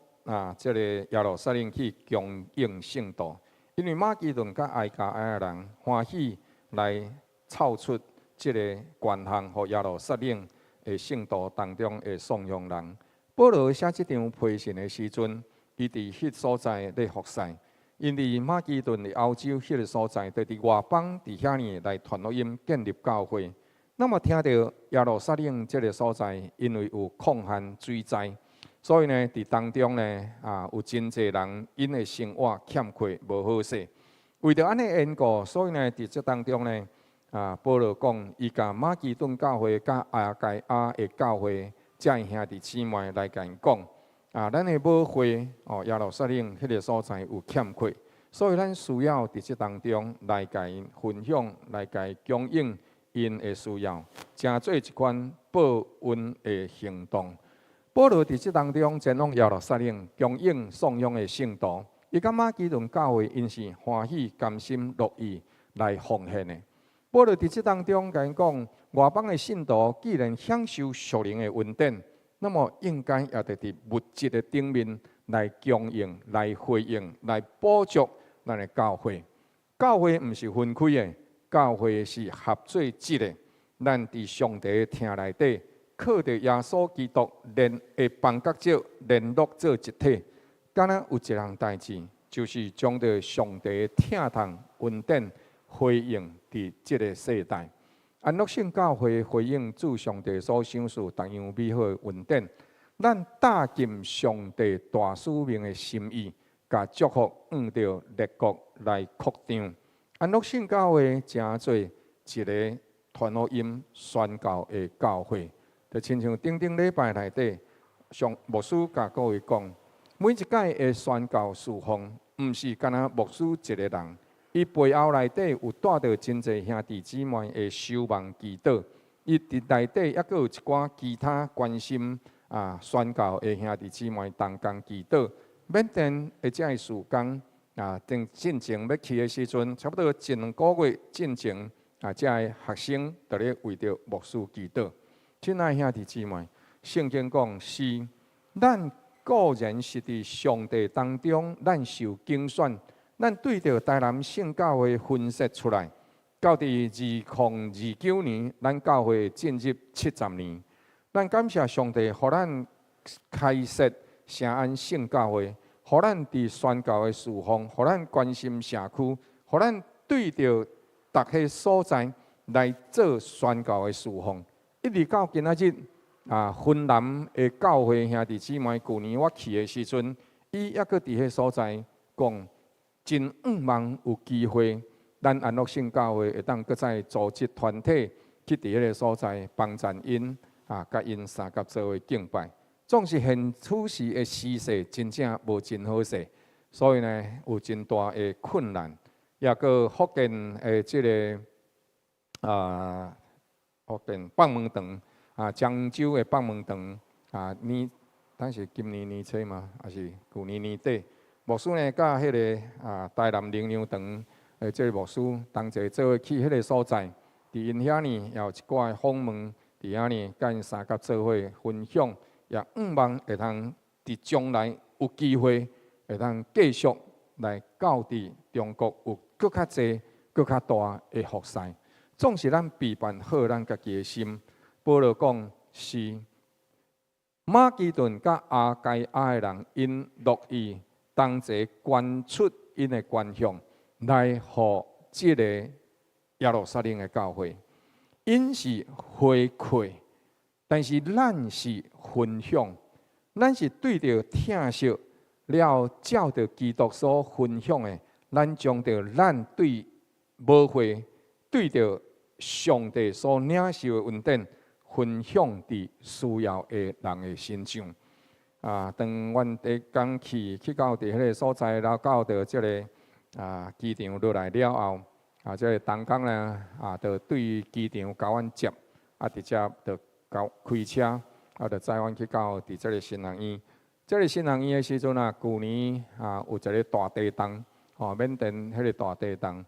這个耶路撒冷去恭敬聖徒，因為馬其頓佮亞該亞的人歡喜來湊出這个權限，予耶路撒冷的聖徒當中的頌揚人。保羅寫這張批信的時陣，伊佇彼所在咧服侍，𪜶佇馬其頓佇歐洲彼个所在，就佇外邦佇遐呢來傳福音、建立教會。那麼聽著耶路撒冷這个所在，因為有礦旱水災，所以呢，佇當中呢，有真濟人𪜶的生活欠缺無好勢。為著按呢緣故，所以呢，佇這當中呢，保羅講，伊共馬其頓教會佮亞該亞的教會，遮的兄弟姊妹來共𪜶講，咱的母會哦，耶路撒冷彼个所在有欠缺，所以咱需要佇這當中來共𪜶分享，來共𪜶供應𪜶的需要，成做一款報恩的行動。保羅佇這當中前往耶路撒冷供應頌揚的聖徒，伊感覺馬其頓教會𪜶是歡喜甘心樂意來奉獻的。保羅佇這當中共𪜶講，外邦的信徒既然享受屬靈的恩典，那麼應該也得佇物質的頂面來供應、來回應、來補足咱的教會。教會毋是分開的，教會是合做一的。咱佇上帝的疼內底，靠著耶穌基督連的房角石聯絡做一體，敢若有一項代誌，就是將著上帝的疼痛恩典回應佇這个世代。安樂聖教會回應主上帝所賞賜同樣美好的恩典，咱踏進上帝大使命的心意，共祝福向著列國來擴張。安樂聖教會成做一个傳福音宣教的教會，就親像頂頂禮拜內底，上牧師共各位講，每一擺的宣教事奉，毋是干焦牧師一个人，伊背後內底有帶著真濟兄弟姊妹的守望祈禱，伊佇內底猶閣有一寡其他關心宣教的兄弟姊妹同工祈禱。緬甸的這个事工等進前欲去的時陣，差不多一兩個月進前，遮个學生就咧為著牧師祈禱。親愛兄弟姊妹，聖經講是咱個人是佇上帝當中，咱受揀選，咱對著台南聖教會分設出來，到佇2029年，咱教會進入70年。咱感謝上帝，予咱開設聖安聖教會，予咱佇宣教的事奉，予咱關心社區，予咱對著逐个所在來做宣教的事奉。一直到今仔日，芬蘭的教會兄弟姊妹，舊年我去的時陣，伊猶閣佇彼所在講，真向望有機會，咱安樂聖教會會當閣再組織團體去佇彼个所在幫贊𪜶，共𪜶相佮做伙敬拜。總是現此時的時勢真正無真好勢，所以呢有真大的困難。抑閣福建的這个福建放門堂漳州的放門堂年，咱是今年年初嗎？抑是舊年年底？牧師呢，佮彼个台南靈糧堂的這个牧師同齊做伙去彼个所在，佇𪜶遐呢也有一寡訪問，佇遐呢佮𪜶相佮做伙分享，也向望會通佇將來有機會會通繼續來到佇中國有閣較濟、閣較大的服侍。總是咱備辦好咱家己的心。保羅講是馬其頓佮亞該亞的人，𪜶樂意同齊捐出𪜶的捐項，來予這个耶路撒冷的教會。𪜶是回饋，但是咱是分享，咱是對著疼惜了，照著基督所分享的，咱將著咱對母會對著上帝所領受的恩典，分享佇需要的人的身上。當阮第工去到佇彼个所在，然後到著這个機場落來了後，這个同工呢，就對機場共阮接，直接就交開車，就載阮去到佇這个神學院。這个神學院的時陣啊，舊年有一个大地動，吼，緬甸彼个大地動，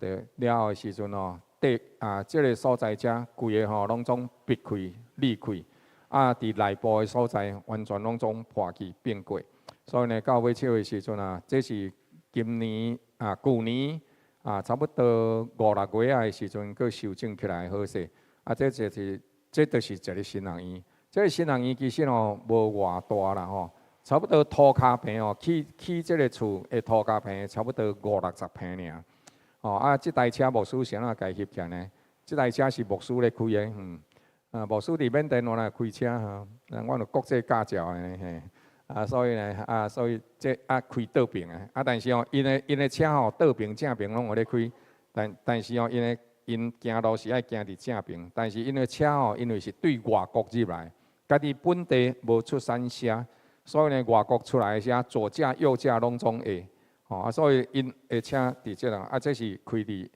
就了後的時陣哦，地這个所在遮規个吼攏總爿開裂開，佇內部的所在完全攏總破去變過。所以呢，到尾手的時陣啊，這是今年舊年啊，差不多五六月仔的時陣，閣修整起來好勢。啊，這就是，這就是一个神學院。這个神學院其實吼無偌大啦吼，差不多塗跤坪哦，起起這个厝的塗跤坪差不多五六十坪爾。哦，啊，這台車牧師是按怎共翕起來呢？這台車是牧師咧開的，啊，牧師佇緬甸我來開車吼，阮有國際駕照的嘿。啊，所以呢，啊，所以這啊開倒爿的，啊，但是吼，𪜶的車吼倒爿正爿攏有咧開，但是吼，𪜶行路是愛行佇正爿，但是𪜶的車吼，因為是對外國入來，家己本地無出產車，所以呢，外國出來的車左駕右駕攏總會，吼啊，所以𪜶的車佇這啦，啊，這是開佇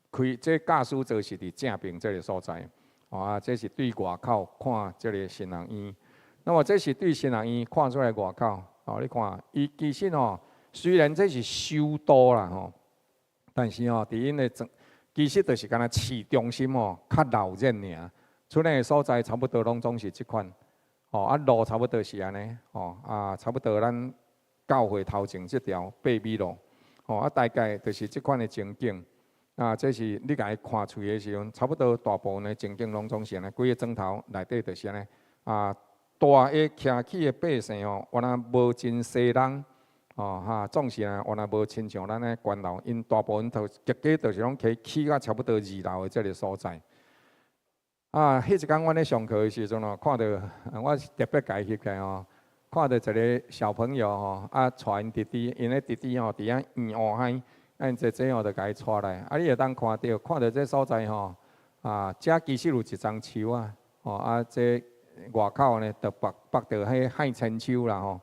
開這駕駛座是佇正爿這个所在，吼啊，這是對外口看這个神學院。那麼這是對神學院看出來外口，哦，你看，伊其實吼，雖然這是首都啦吼，但是吼，佇𪜶的整，其實就是敢若市中心吼，較鬧熱爾，出來的所在差不多攏總是這款，吼啊路差不多是按呢，吼啊差不多咱教會頭前這條八米路，吼啊大概就是這款的情景，啊這是你共伊看出去的時陣，差不多大部分的情景攏總是按呢，幾个磚頭內底就是按呢，啊。大的徛起的百姓吼，原來無真濟人，哦哈，總是啊，原來無親像咱咧懸樓，𪜶大部分都結果就是攏起起到差不多二樓的這个所在。啊，彼一工阮咧上課的時陣哦，看著我是特別共伊翕起來吼，看著一个小朋友吼，啊，帶𪜶弟弟，𪜶的弟弟吼，佇遐圓烏嗨，啊，𪜶姐姐吼就共伊帶來，啊，你會當看著，看著這所在吼，啊，遮其實有一叢樹啊，吼啊，這外口呢，就縛縛著彼海千樹啦吼。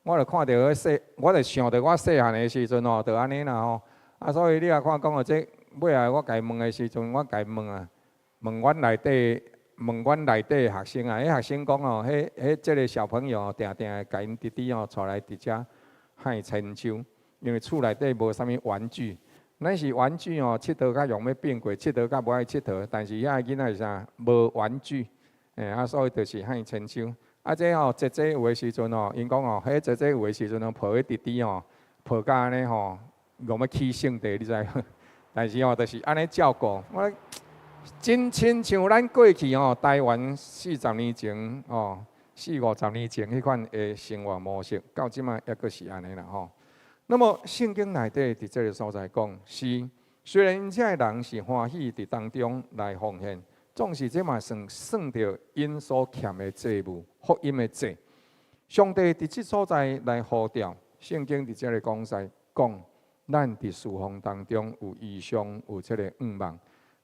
我就看著彼細，我就想著我細漢的時陣吼，就按呢啦吼。啊，所以你若看講哦，這尾仔我共伊問的時陣，我共伊問啊，問阮內底，問阮內底學生啊，彼學生講哦，彼彼這个小朋友定定會共𪜶弟弟吼帶來佇遮海千樹，因為厝內底無啥物玩具。咱是玩具吼，𨑨迌較容易變過，𨑨迌較無愛𨑨迌，但是遐个囡仔是啥？無玩具。欸，啊，所以就是海千樹。啊，這吼姐姐有的時陣吼，𪜶講吼，彼姐姐有的時陣吼抱彼弟弟吼，抱甲按呢吼，戇欲起性地，你知無？但是吼，就是按呢照顧。我真親像咱過去吼，台灣40年前吼，四五十年前彼款的生活模式，到這擺猶閣是按呢啦吼。那麼聖經內底佇這个所在講，是雖然這个人是歡喜佇當中來奉獻。總是這嘛算算著𪜶所欠的債務，福音的債。上帝佇這所在來呼召，聖經佇這裡講在講，咱佇侍奉當中有異象，有這个願望。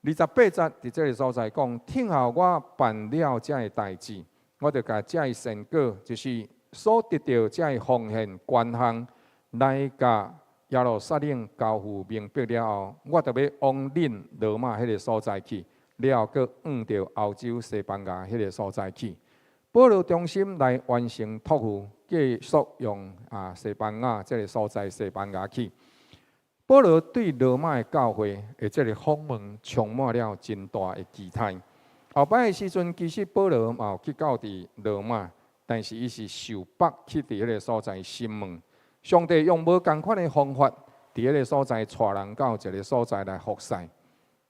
28節佇這个所在講，聽候我辦了這个代誌，我就共這个成果，就是所得著這个奉獻捐項，來共耶路撒冷交付明白了後，我就欲往恁羅馬彼个所在去。了後，閣往著歐洲西班牙彼个所在去。保羅忠心來完成託付，繼續用啊西班牙這个所在西班牙去。保羅對羅馬的教會的這个訪問，充滿了真大的期待。後擺的時陣，其實保羅嘛有去到佇羅馬，但是伊是受縛去佇彼个所在審問。上帝用無仝款的方法，佇彼个所在帶人到一个所在來服侍。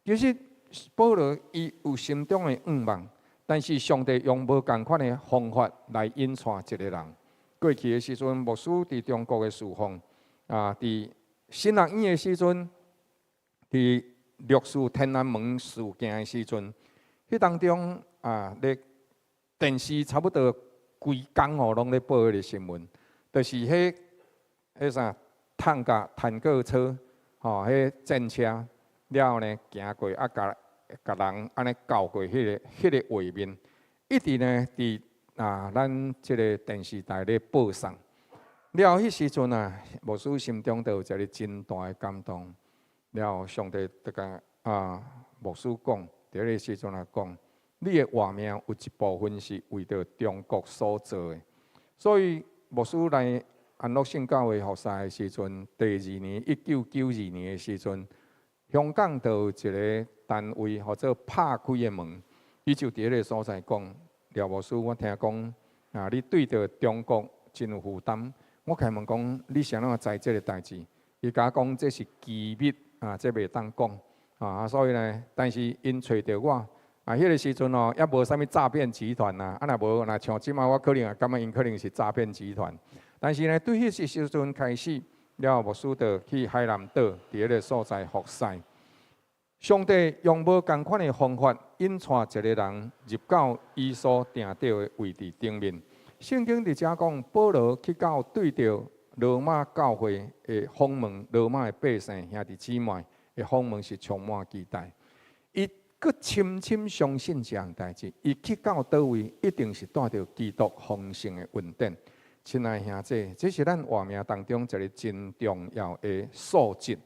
其實保羅伊有心中的願望，但是上帝用無仝款的方法來引帶一個人。過去的時陣，牧師佇中國的侍奉啊，佇神學院的時陣，佇六四天安門事件的時陣，彼當中啊，咧電視差不多規工吼攏咧報彼个新聞，就是彼彼啥坦克坦克車吼，彼戰車了後呢行過啊，共共人按呢攪過彼个畫面，一直呢佇啊咱這个電視台咧播送。了後彼時陣啊，牧師心中就有一个真大的感動。了後上帝就共啊牧師講，佇彼个時陣啊講，你的活命有一部分是為著中國所做的。所以牧師來安樂聖教會服侍的時陣，第二年1992年的時陣，香港就有一个單位，號做拍開的門，伊就佇彼个所在講，廖牧師，我聽講啊，你對著中國真有負擔。我開問講，你是按怎知這个代誌？伊共我講，這是機密。啊，這袂當講啊，所以呢，但是𪜶揣著我啊，彼個時陣哦，猶無啥物詐騙集團啊，啊若無，若像這馬我可能也感覺𪜶可能是詐騙集團。但是呢，對彼個時陣開始，了牧師就去海南島佇彼個所在服侍。上帝用無仝款的方法引帶一个人入到伊所定著的位置頂面。聖經佇遮講，保羅去到對著羅馬教會的訪問，羅馬的百姓兄弟姊妹的訪問是充滿期待。伊閣深深相信這項代誌，伊去到佗位，一定是帶著基督豐盛的恩典。親愛兄弟，這是咱活命當中一个真重要的素質。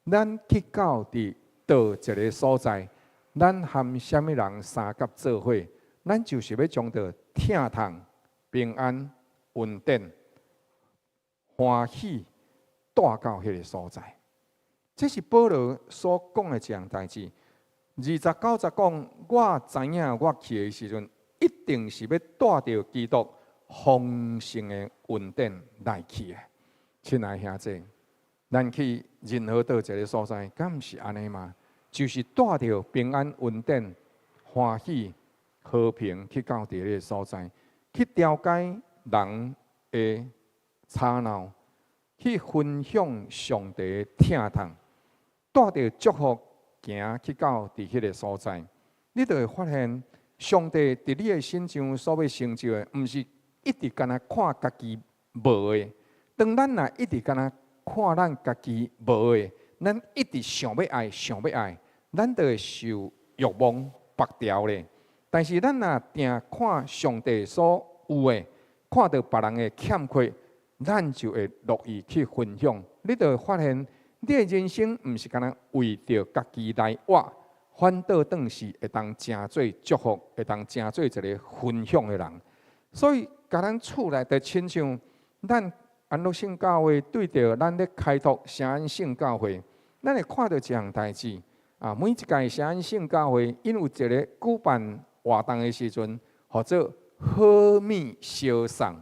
咱去到佇佗一个所在，咱和啥物人相佮做伙，咱就是欲將著疼痛、平安、恩典、歡喜帶到彼个所在。這是保羅所講的一項代誌。29節講，我知影我去的時陣，一定是欲帶著基督豐盛的恩典來去的。親愛兄弟，咱去任何佗一个所在，敢毋是按呢嗎？就是帶著平安、恩典、歡喜、和平去到佇彼个所在，去調解人的吵鬧，去分享上帝的疼痛，帶著祝福行去到佇彼个所在，你就會發現上帝佇你的身上所欲成就的，毋是一直干焦看家己無的。當咱若一直干焦看咱家己無的，咱一直想欲愛，想欲愛，咱就會受欲望縛牢咧。但是咱若定看上帝所有的，看著別人的欠缺，咱就會樂意去分享。你就會發現，你的人生毋是干焦為著家己來活，反倒轉是會當成做祝福，會當成做一个分享的人。所以，共咱厝內的親像咱安樂聖教會對著咱咧開拓聖安聖教會，咱會看著一項代誌啊！每一屆聖安聖教會，𪜶有一个舉辦活動的時陣，號做好物相送。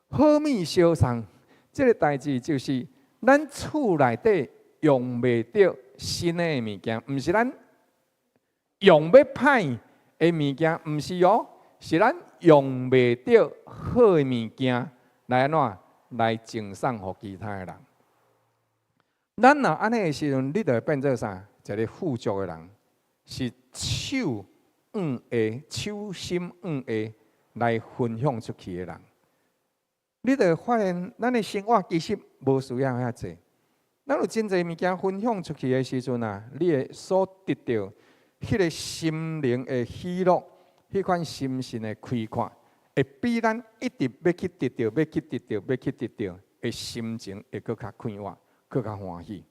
好物相送，這个代誌就是咱厝內底用袂著新的物件，毋是咱用欲歹的物件，毋是哦，是咱用袂著好的物件來按怎來贈送予其他的人。咱若按呢的時陣，你就會變做啥？一个富足的人，是手向下、手心向下來分享出去的人。你就會發現，咱的生活其實無需要遐濟。咱有真濟物件分享出去的時陣啊，你會所得著彼个心靈的喜樂，彼款心神的開闊，會比咱一直欲去得著、欲去得著、欲去得著的心情會閣較快活，閣較歡喜。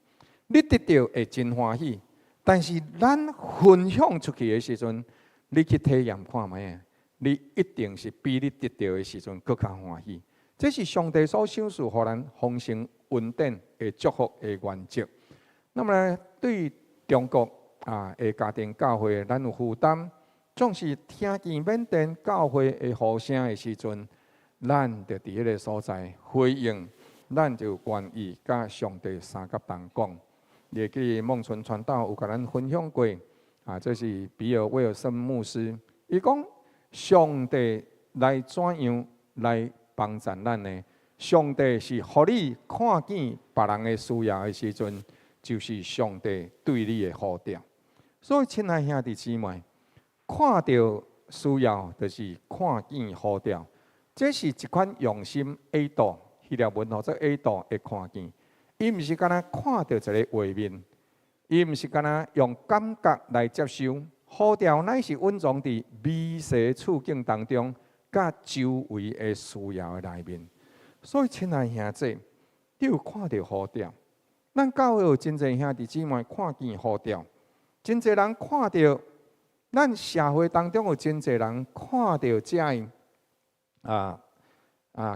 你得著會真歡喜，但是咱分享出去的時陣，你去體驗看覓啊？你一定是比你得著的時陣閣較歡喜。這是上帝所賞賜予咱豐盛恩典的祝福的原則。那麼呢，對中國啊的家庭教會，咱有負擔，總是聽見緬甸教會的呼聲的時陣，咱就佇彼个所在回應，咱就願意佮上帝相佮同講。會記孟春傳道有共咱分享過，啊，這是比爾威爾森牧師，伊講上帝來怎樣來幫助咱呢？上帝是予你看見別人的需要的時陣，就是上帝對你的呼召。所以，親愛兄弟姊妹，看著需要，就是看見呼召。這是一款用心耳朵，希臘文號做耳朵會看見。伊毋是干焦看著一个畫面，伊毋是干焦用感覺來接收。呼召乃是隱藏佇微細處境當中，佮周圍的需要的內面。所以，親愛兄弟，你有看著呼召？咱教會有真濟兄弟姊妹看見呼召，真濟人看著，咱社會當中有真濟人看著這个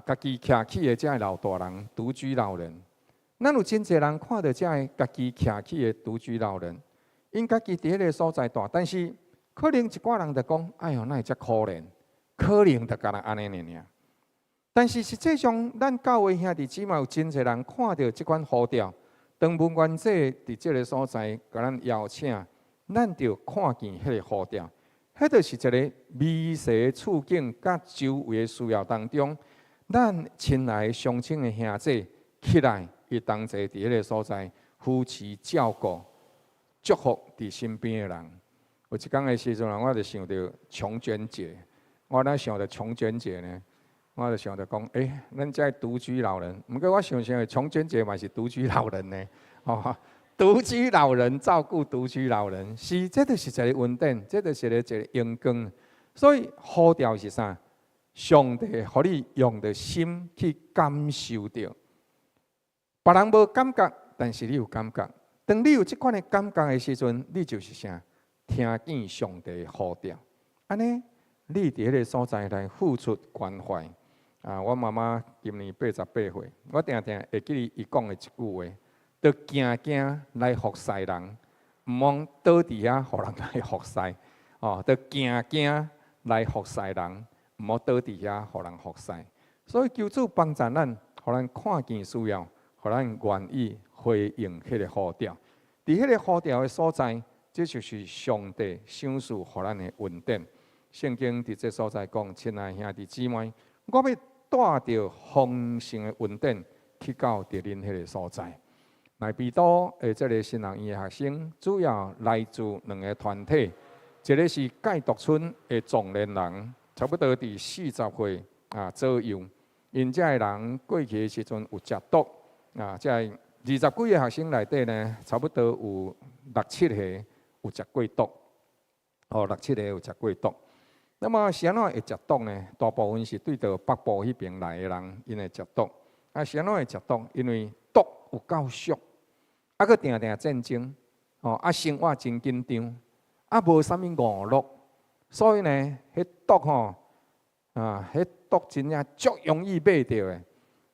家己徛起的這个老大人、獨居老人。咱有真濟人看著這个家己徛起的獨居老人，𪜶家己佇彼个所在蹛，但是可能一寡人就講：哎喲，哪會遮可憐？可能就干焦按呢爾爾。但是實際上，咱教會兄弟姊妹有真濟人看著這款呼召，當文員姐佇這个所在共咱邀請，咱就看見彼个呼召，彼就是一个微細的處境佮周圍的需要當中，咱親愛相親的兄弟起來，伊同齊佇彼个所在扶持照顧、祝福佇身邊的人。有一工的時陣，我就想著瓊娟姐，我哪想著瓊娟姐呢？我就想著講，咱遮獨居老人，毋過我想想，瓊娟姐嘛是獨居老人呢，哦，獨居老人照顧獨居老人，是，這就是一個恩典，這就是一個榮光。所以呼召是啥？上帝予你用著心去感受著，別人無感覺，但是你有感覺。當你有這款的感覺的時陣，你就是啥？聽見上帝呼召，按呢，你佇彼个所在來付出關懷。啊，我媽媽今年88歲，我定定會記得伊講的一句話：著行行來服侍人，毋通倒佇遐予人來服侍。哦，著行行來服侍人，毋好倒佇遐予人服侍。所以求主幫助咱，予咱看見需要，予咱願意回應彼个呼召。佇彼个呼召的所在，這就是上帝賞賜予咱的恩典。聖經佇這所在講，親愛兄弟姊妹，我欲帶著豐盛的恩典去到佇恁彼个所在。內比都的這个神學院的學生，主要來自兩个團體，一个是戒毒村的壯年人，差不多佇40歲啊左右。𪜶遮的人過去的時陣有食毒啊，這二十幾个學生內底呢，差不多有六七個有食過毒，哦，六七個有食過毒。那麼是按怎會食毒呢？大部分是對著北部彼邊來的人，𪜶會食毒。啊，是按怎會食毒？因為毒有夠俗，啊，閣定定戰爭，哦，啊，生活真緊張，啊，無啥物娛樂，所以呢，彼毒吼，啊，彼毒真正足容易買著的。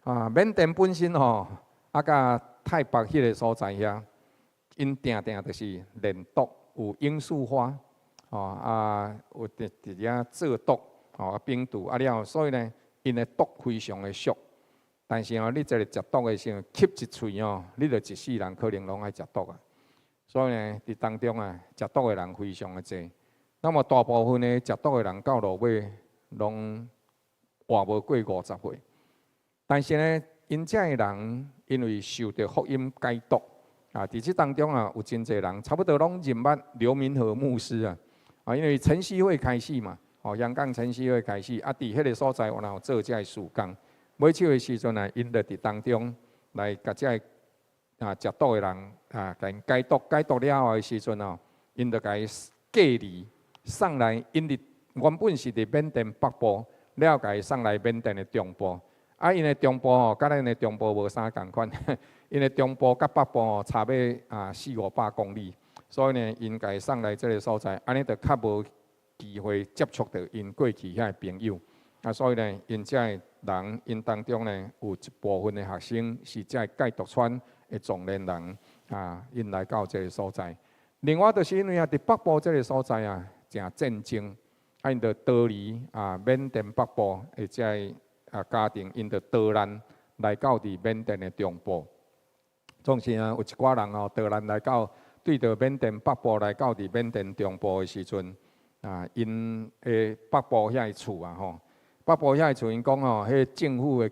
啊，緬甸本身吼，啊，佮泰北彼个所在遐，𪜶定定就是煉毒，有罌粟花。哦啊，有佇佇遐做毒，哦，冰毒啊了，所以呢，𪜶的毒非常的俗。但是哦，你這个食毒的時陣，吸一喙哦，你就一世人可能攏愛食毒啊。所以呢，佇當中啊，食毒的人非常的濟。那麼大部分的食毒的人到落尾，攏活無過50歲。但是呢，𪜶遮的人因為受著福音解毒啊，佇這當中啊，有真濟人差不多攏認捌劉明和牧師啊。啊，因為晨曦會開始嘛，哦，香港晨曦會開始，啊，佇彼个所在，有人有做這个事工。尾手的時陣啊，𪜶就佇當中來共這个啊食毒的人啊，共𪜶解毒，解毒了後的時陣哦，𪜶就共伊隔離送來，𪜶佇原本是佇緬甸北部，了共伊送來緬甸的中部。啊，𪜶的中部吼，佮咱的中部無啥仝款，𪜶的中部佮北部吼差欲啊四五百公里。所以呢，𪜶共伊送來這个所在，按呢就較無機會接觸著𪜶過去遐的朋友。啊，所以呢，𪜶遮的人，𪜶當中呢，有一部分的學生是遮個戒毒村的壯年人啊，𪜶來到這个所在。另外，就是因為啊，佇北部這个所在啊，誠戰爭，啊，𪜶就逃離啊緬甸北部的遮个啊家庭，𪜶就逃難來到佇緬甸的中部。總是啊，有一寡人哦，逃難來到。對著緬甸北部來到佇緬甸中部的時陣，啊，𪜶的北部遐个厝啊吼，北部遐个厝，𪜶講吼，彼政府的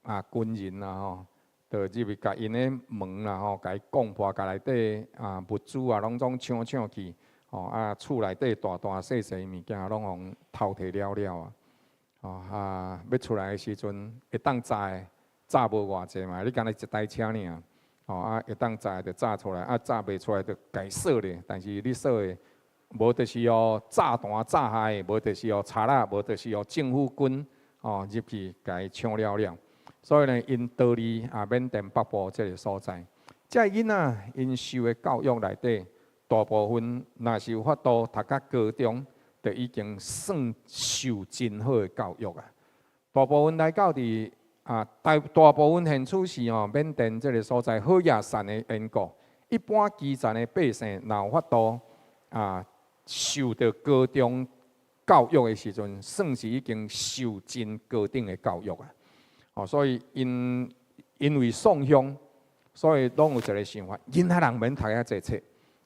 啊軍人啊吼，就入去共𪜶的門啦吼，共伊摃破，共內底啊物資啊攏總搶搶去，吼啊厝內底大大細細物件攏予偷提了了啊，吼啊欲出來的時陣會當載的載無偌濟嘛，你干焦一台車爾。吼啊，會當載就載出來，啊載袂出來就共伊鎖咧。但是你鎖的，無就是予炸彈炸害，無就是予賊仔，無就是予政府軍哦入去共伊搶了了。所以呢，𪜶逃離啊緬甸北部這个所在，這个囡仔𪜶受的教育內底，大部分若是有法度讀到高中，就已經算受真好的教育啊。大部分來到佇啊，大大部分現處是吼緬甸這个所在好額善的緣故，一般基層的百姓若有法度啊，受著高中教育的時陣，算是已經受真高等的教育啊。哦，所以𪜶因為送鄉，所以攏有一个想法，囡仔人免讀遐濟冊，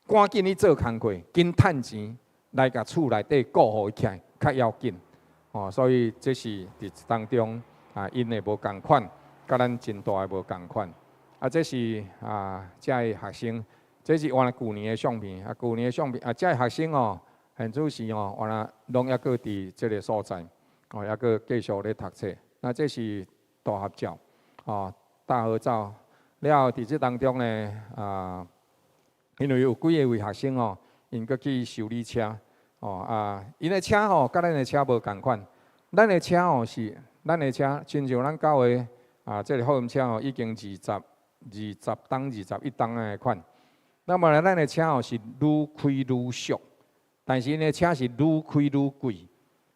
趕緊去做工課，緊趁錢來共厝內底顧予伊起來，較要緊。哦，所以這是佇當中啊，𪜶的無仝款，佮咱真大的無仝款。啊，這是啊，遮的學生，這是原來舊年的相片啊，舊年的相片啊，遮的學生哦，現此時哦，原來攏猶閣佇這个所在，哦，猶閣繼續咧讀冊。那這是大合照，哦，大合照。了後佇這當中呢，啊，因為有幾个位學生哦，𪜶閣去修理車，哦啊，𪜶的車吼，佮咱的車無仝款。咱的車吼是，咱的車，親像咱教會啊，這个福音車吼，已經20冬、21冬的款。那麼呢，咱的車吼是愈開愈俗，但是𪜶的車是愈開愈貴。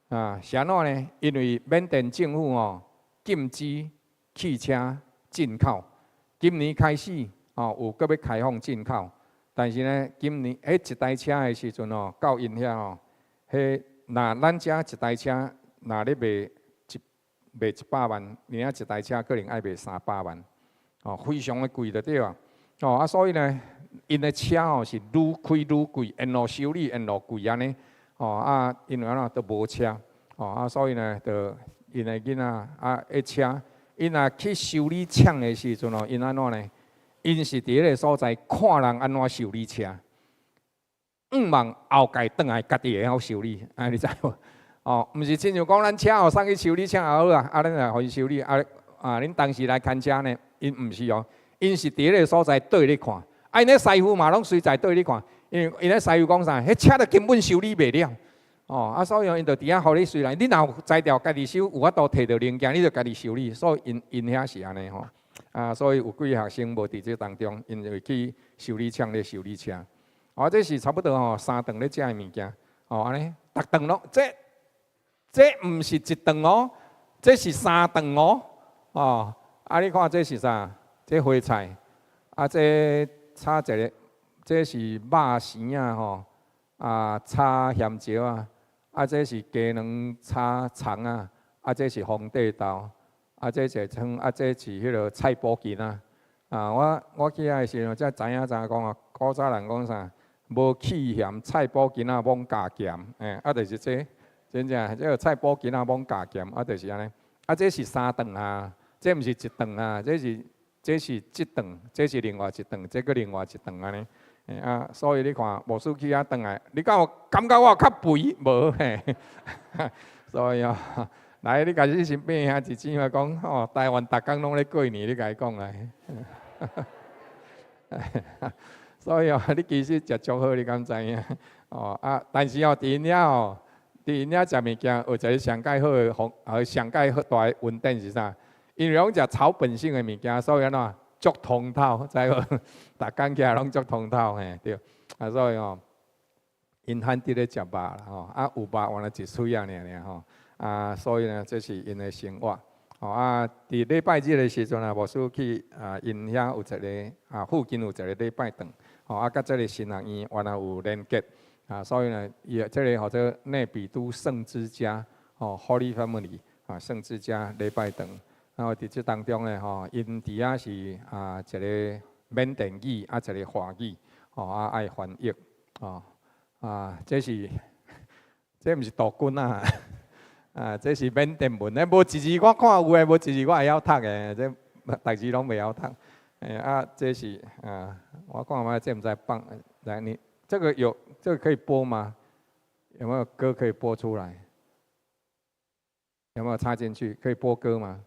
啊，是按怎呢？因為緬甸政府吼禁止汽車進口。今年開始哦，有閣欲開放進口，但是呢，今年彼一台車的時陣哦，到𪜶遐哦，彼若咱遮一台車若咧賣100萬，𪜶遐一台車可能愛賣300萬，哦，非常的貴就對啊。哦啊，所以呢，𪜶的車哦是愈開愈貴，沿路修理沿路貴按呢。哦啊，因為按怎都無車，哦啊，所以呢，就𪜶的囡仔啊，彼車。𪜶若去修理廠的時陣哦，𪜶按怎呢？𪜶是佇彼个所在看人按怎修理車，向望後蓋轉來家己會曉修理，啊，你知無？哦，毋是親像講咱車哦送去修理廠就好啊，啊，咱來予伊修理，啊啊，恁當時來牽車呢？𪜶毋是哦，𪜶是佇彼个所在對咧看，啊，𪜶咧師傅嘛攏隨在對咧看，因為𪜶咧師傅講啥？彼車都根本修理袂了。哦，啊，所以𪜶就佇遐予你隨來，你若有才調家己修，有法度提著零件，你就家己修理。所以𪜶𪜶遐是按呢吼，啊，所以有幾个學生無佇這當中，𪜶就去修理廠咧修理車。哦，這是差不多吼，三頓咧食的物件，哦，按呢，逐頓攏，這這毋是一頓哦，這是三頓哦，哦，啊，你看這是啥？這花菜，啊，這炒一个，這是肉絲仔吼，啊，炒鹹椒仔。啊，這是雞卵炒蔥仔，啊，這是皇帝豆，啊，這是湯，啊，這是彼个菜脯根仔。啊，我去遐的時陣，才知影知影講啊，古早人講啥？無去鹹菜脯根仔罔加鹹，欸，啊，就是這，真正這个菜脯根仔罔加鹹，啊，就是按呢。啊，這是三頓啊，這毋是一頓啊，這是這頓，這是另外一頓，這閣另外一頓按呢。欸啊，所以你看，牧師去遐轉來，你敢有感覺我有較肥？無嘿，所以哦，來，你共你身邊兄弟姊妹講，吼，台灣逐工攏咧過年，你共伊講來。所以哦，你其實食足好，你敢知影？哦啊，但是哦，佇𪜶遐哦，佇𪜶遐食物件，有一个上蓋好的方，上蓋好大的恩典是啥？因為攏食草本性的物件，所以按怎？足通透，知無？逐工起來攏足通透，嘿，對。啊，所以吼，𪜶罕得咧食肉啦，吼，啊有肉原來一喙仔爾爾吼，啊，所以呢，這是𪜶的生活。吼啊，佇禮拜日的時陣啊，牧師去啊，𪜶遐有一个啊，附近有一个禮拜堂，吼啊，佮這个神學院原來有連結，啊，所以呢，伊這个號做內比都聖之家，吼，Holy Family 啊，聖之家禮拜堂。然後佇這當中呢，吼，𪜶佇遐是啊一个緬甸語，啊一个華語，吼啊愛翻譯，吼啊這是這毋是杜軍啊，啊這是緬甸文，無一字我看有的，無一字我會曉讀的，這逐字攏袂曉讀。欸啊，這是啊，我看覓這毋知放來你這個有這個可以播嗎？有沒有歌可以播出來？有沒有插進去？可以播歌嗎？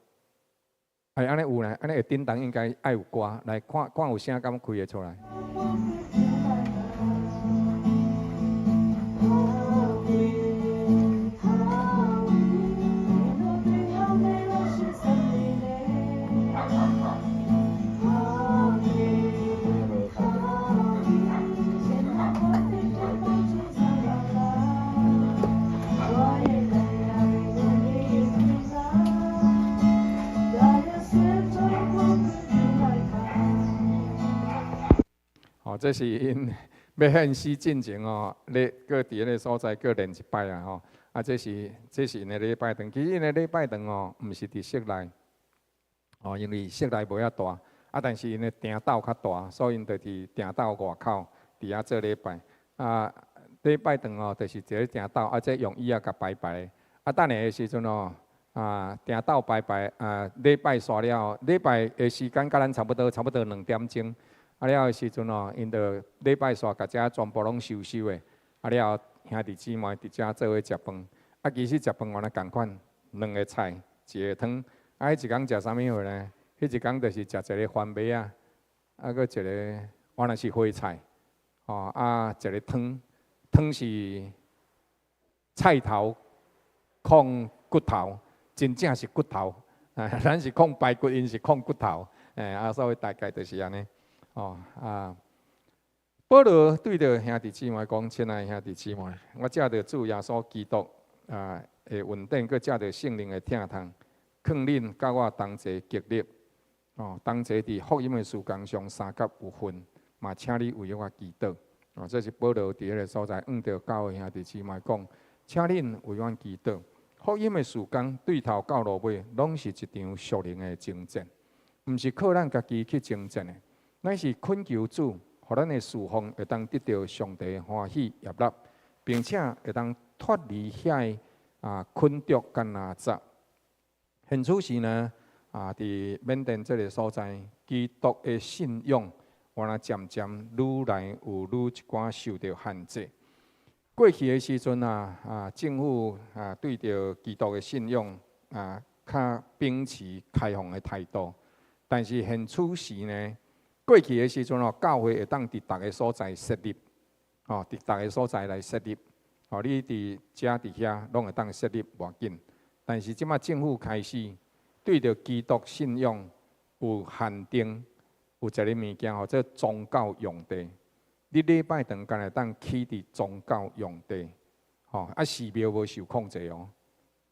哎，按呢有呢，按呢會叮當應該愛有歌，來看看有聲敢開會出來。哦，這是𪜶欲獻死進前哦，咧閣佇彼个所在閣練一擺啊吼。啊，這是𪜶的禮拜堂，其實𪜶的禮拜堂哦，毋是佇室內，哦，因為室內無遐大，啊，但是𪜶的埕斗較大，所以𪜶就佇埕斗外口佇遐做禮拜。啊，禮拜堂吼，就是一个埕斗，啊，這用椅仔共排排。啊，等下的時陣吼，啊，埕斗排排，啊，禮拜煞了，禮拜的時間佮咱差不多，差不多2點鐘。啊了的時陣吼，𪜶就禮拜煞共遮全部攏收收的。啊了，兄弟姊妹佇遮做伙食飯。啊，其實食飯原來仝款，兩个菜，一个湯。啊，彼一工食啥物貨呢？彼一工就是食一个番麥仔，啊，閣一個原來是花菜，吼，啊，一个湯，湯是菜頭炕骨頭，真正是骨頭。啊，咱是炕排骨，𪜶是炕骨頭。欸，啊，所以大概就是按呢。哦，啊，保羅對著兄弟姊妹講：親愛兄弟姊妹，我藉著主耶穌基督啊的恩典，閣藉著聖靈的疼痛，勸恁佮我同齊竭力，哦，同齊佇福音的事工上相佮有份，嘛請你為我祈禱。哦，這是保羅佇彼个所在，向著教會兄弟姊妹講，請恁為阮祈禱。福音的事工對頭到落尾，攏是一場屬靈的爭戰，毋是靠咱家己去爭戰的，乃是懇求主，予咱的事奉會當得著上帝歡喜悅納，並且會當脫離遐个啊捆束佮拿紮。現此時呢，啊，佇緬甸這个所在，基督的信仰，原來漸漸愈來有愈一寡受著限制。過去的時陣啊，啊，政府啊對著基督的信仰啊，較秉持開放的態度。但是現此時呢，過去的時陣哦，教會會當佇逐个所在設立，哦，佇逐个所在來設立，哦，你佇遮佇遐攏會當設立無要緊。但是這馬政府開始對著基督信仰有限定，有一个物件號做宗教用地。你禮拜堂敢會當起佇宗教用地，吼，啊寺廟無受控制哦。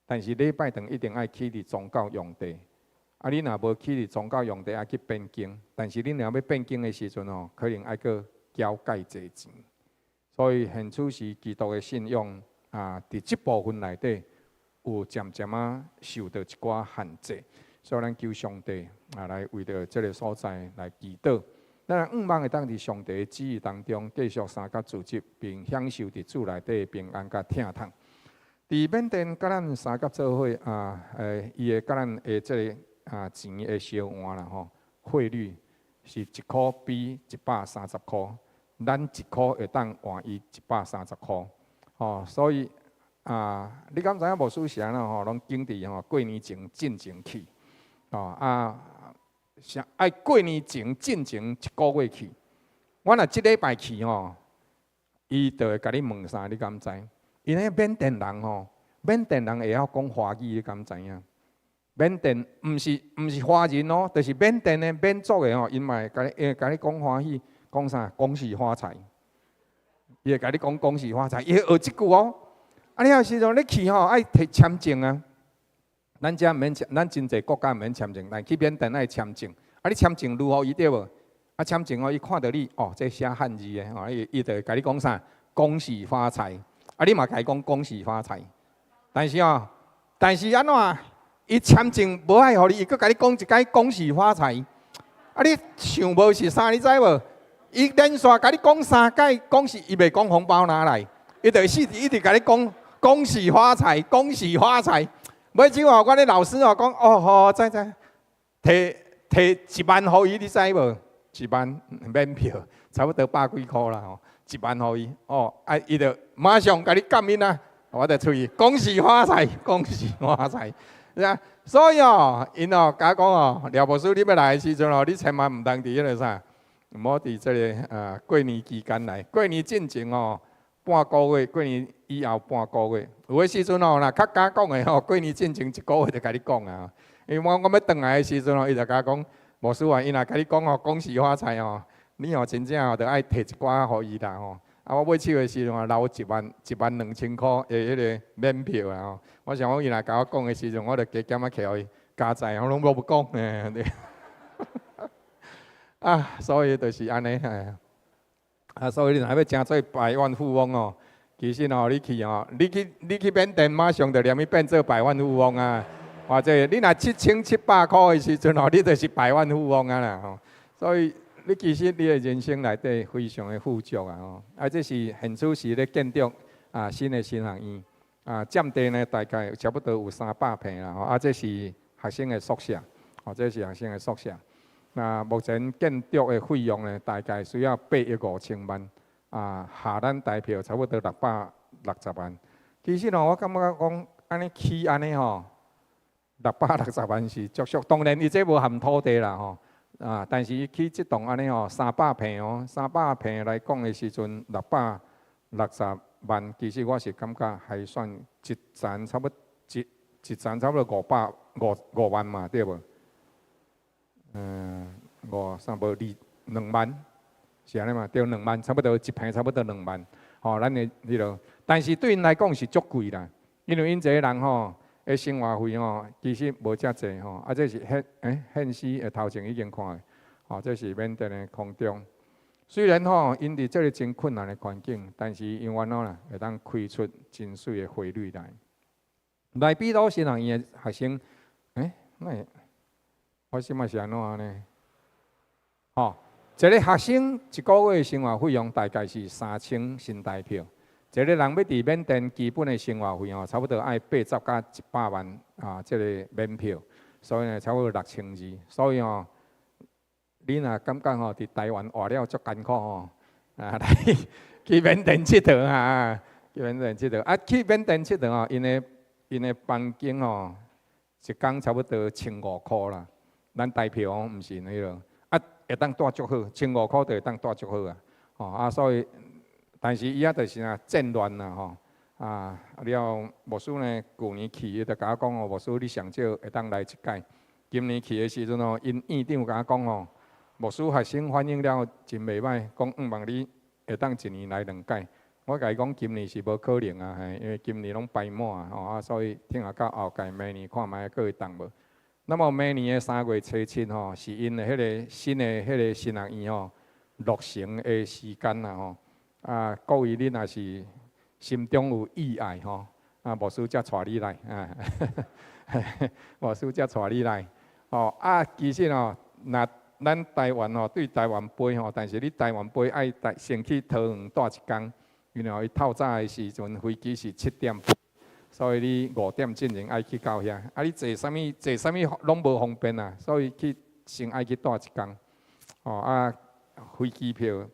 但是禮拜堂一定愛起佇宗教用地。啊，你若無起佇宗教用地，愛去變更。但是你若欲變更的時陣哦，可能愛閣繳蓋濟錢。所以現此時基督的信仰啊，佇這部分內底有漸漸仔受著一寡限制。所以咱求上帝啊，來為著這个所在來祈禱。咱向望會當佇上帝的旨意當中繼續相佮組織，並享受佇主內底平安佮疼痛。佇緬甸佮咱相佮做伙啊，伊會佮咱的這个啊錢的相換啦吼，匯率是一箍比130箍，咱一箍會當換伊130箍，吼，所以啊，你敢知影牧師是按怎吼？攏揀佇吼過年前進前去，吼啊，啥愛過年前進前一个月去。我若這禮拜去吼，伊就會共你問啥？你敢知？因為緬甸人吼，緬甸人會曉講華語，你敢知影？緬甸毋是華人哦，就是緬甸的緬族的吼，𪜶嘛會共你講華語，講啥？恭喜發財。伊會共你講恭喜發財，伊會學這句哦。啊，了時陣你去吼，愛提簽證啊。咱遮毋免簽，咱真濟國家毋免簽證，但去緬甸愛簽證。啊，你簽證如何伊對無？啊，簽證哦，伊看著你，哦，這寫漢字的，吼，伊就會共你講啥？恭喜發財。啊，你嘛共伊講恭喜發財。但是哦，但是按怎？伊簽證無愛予你，伊閣共你講一擺恭喜發財。啊，你想無是啥？你知無？伊連續共你講三擺恭喜，伊袂講紅包拿來，伊就一直一直共你講恭喜發財，恭喜發財。尾尾哦，阮的老師哦講，哦好，知知，提提一萬予伊，你知無？一萬免票，差不多百幾箍啦吼，一萬予伊，哦，啊，伊就馬上共你感恩啊，我就出去，恭喜發財，恭喜發財。啊，所以哦，𪜶哦，共我講哦，廖牧師，你欲來的時陣哦，你千萬毋通佇彼个啥，毋好佇這个啊過年期間來，過年進前哦，半個月，過年以後半個月，有的時陣哦，若較敢講的吼，過年進前一個月就共你講啊。因為我欲轉來的時陣哦，伊就共我講，牧師啊，伊若共你講哦，恭喜發財哦，你哦真正哦，著愛提一寡予伊啦吼。啊，我尾手的時陣啊，留1萬1萬2千箍的彼个免票啊吼。我想講伊若共我講的時陣，我就加減仔摕予伊加載，我攏無講嘿。啊，所以就是按呢嘿。啊，所以你若欲成做百萬富翁哦，其實哦，你去哦，你去緬甸，馬上就連伊變做百萬富翁啊！或者你若7700箍的時陣哦，你就是百萬富翁啊啦吼。所以你其實你的人生內底非常的富足啊！吼，啊，這是現此時咧建築啊新的神學院啊，佔地呢大概差不多有300坪啦。吼，啊，這是學生的宿舍，哦，這是學生的宿舍。那目前建築的費用呢，大概需要8億5千萬，啊，下咱台票差不多660萬。其實吼，我感覺講按呢起按呢吼，六百六十萬是足俗。當然，伊這無含土地啦吼，啊，但是伊起這棟按呢吼，三百坪哦，三百坪來講的時陣，六百六十萬，其實我是感覺還算一層差不多一一層差不多505萬嘛，對無？五三無二兩萬，是按呢嘛？對，兩萬，差不多一坪差不多兩萬。吼，咱的彼落，但是對𪜶來講是足貴啦，因為𪜶這个人吼的生活費吼，其實無遮濟吼。啊，這是現時的頭前已經看的，吼，這是緬甸的空中。雖然吼，𪜶佇這个真困難的環境，但是猶原喏啦，會當開出真媠的花蕊來。內比都神學院的學生，哪會？我這擺是按怎呢？吼，一个學生一個月的生活費用大概是3000新台票。一個人欲佇緬甸基本的生活費吼，差不多愛80到100萬啊，這個免票，所以呢，差不多6200。所以吼，你若感覺吼，佇台灣活了足艱苦吼，啊，來去緬甸𨑨迌啊，去緬甸𨑨迌啊，去緬甸𨑨迌吼，𪜶的房間吼，一工差不多1500箍啦。咱台票哦，毋是彼落，啊，會當住足好，千五箍就會當住足好啊，吼啊，所以，但是伊遐就是啊戰亂啦吼，啊了牧師呢，舊年去伊就共我講哦，牧師你上少會當來一擺。今年去的時陣哦，𪜶院長共我講哦，牧師學生反應了真袂歹，講向望你會當一年來兩擺。我共伊講今年是無可能啊，嘿，因為今年攏排滿啊，吼啊，所以聽下到後屆明年看覓閣會當無。那麼明年的3月初7吼，是𪜶的彼个新的彼个神學院吼落成的時間啦吼。啊，各位你若是心中有意愛吼，啊，牧師才帶你來啊，牧師才帶你來。吼啊，其實吼，若咱台灣吼對台灣飛吼，但是你台灣飛愛先去桃園蹛一工，因為伊透早的時陣飛機是7點。所以你5點進前愛去到遐，啊你坐啥物坐啥物攏無方便啊，所以去先愛去蹛一工，吼啊飛機票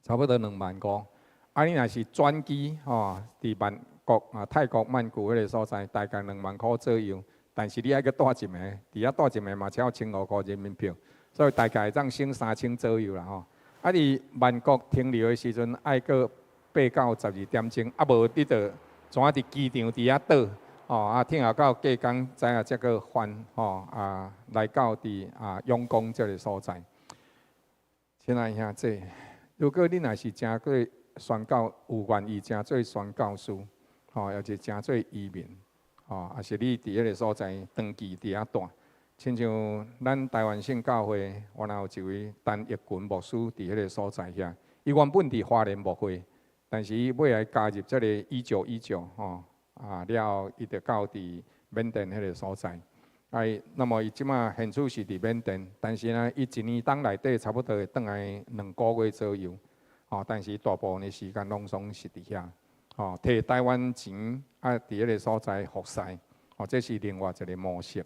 差不多2萬五，啊你若是轉機吼，佇曼谷啊泰國曼谷彼个所在，大概2萬箍左右，但是你愛閣蹛一暝，佇遐蹛一暝嘛才1500箍人民幣，所以大概會當省3000左右啦吼。啊佇曼谷停留的時陣愛閣8到12點鐘，啊無你就怎佇機場佇遐倒，吼啊，聽後到隔工知影才閣返，吼啊，來到佇啊仰光這个所在。親愛兄弟，如果你若是成做宣教，有願意成做宣教師，吼，抑是成做移民，吼，抑是你佇彼个所在長期佇遐蹛，親像咱台灣聖教會，原來有一位陳益群牧師佇彼个所在遐，伊原本佇花蓮牧會。但是伊尾來加入這个1919吼，啊了後伊就到佇緬甸彼个所在。哎，那麼伊這馬現處是佇緬甸，但是呢，伊一年當內底差不多會轉來兩個月左右，吼。但是大部分的時間攏總是佇遐，吼，提台灣錢啊，佇彼个所在服侍，吼，這是另外一个模式。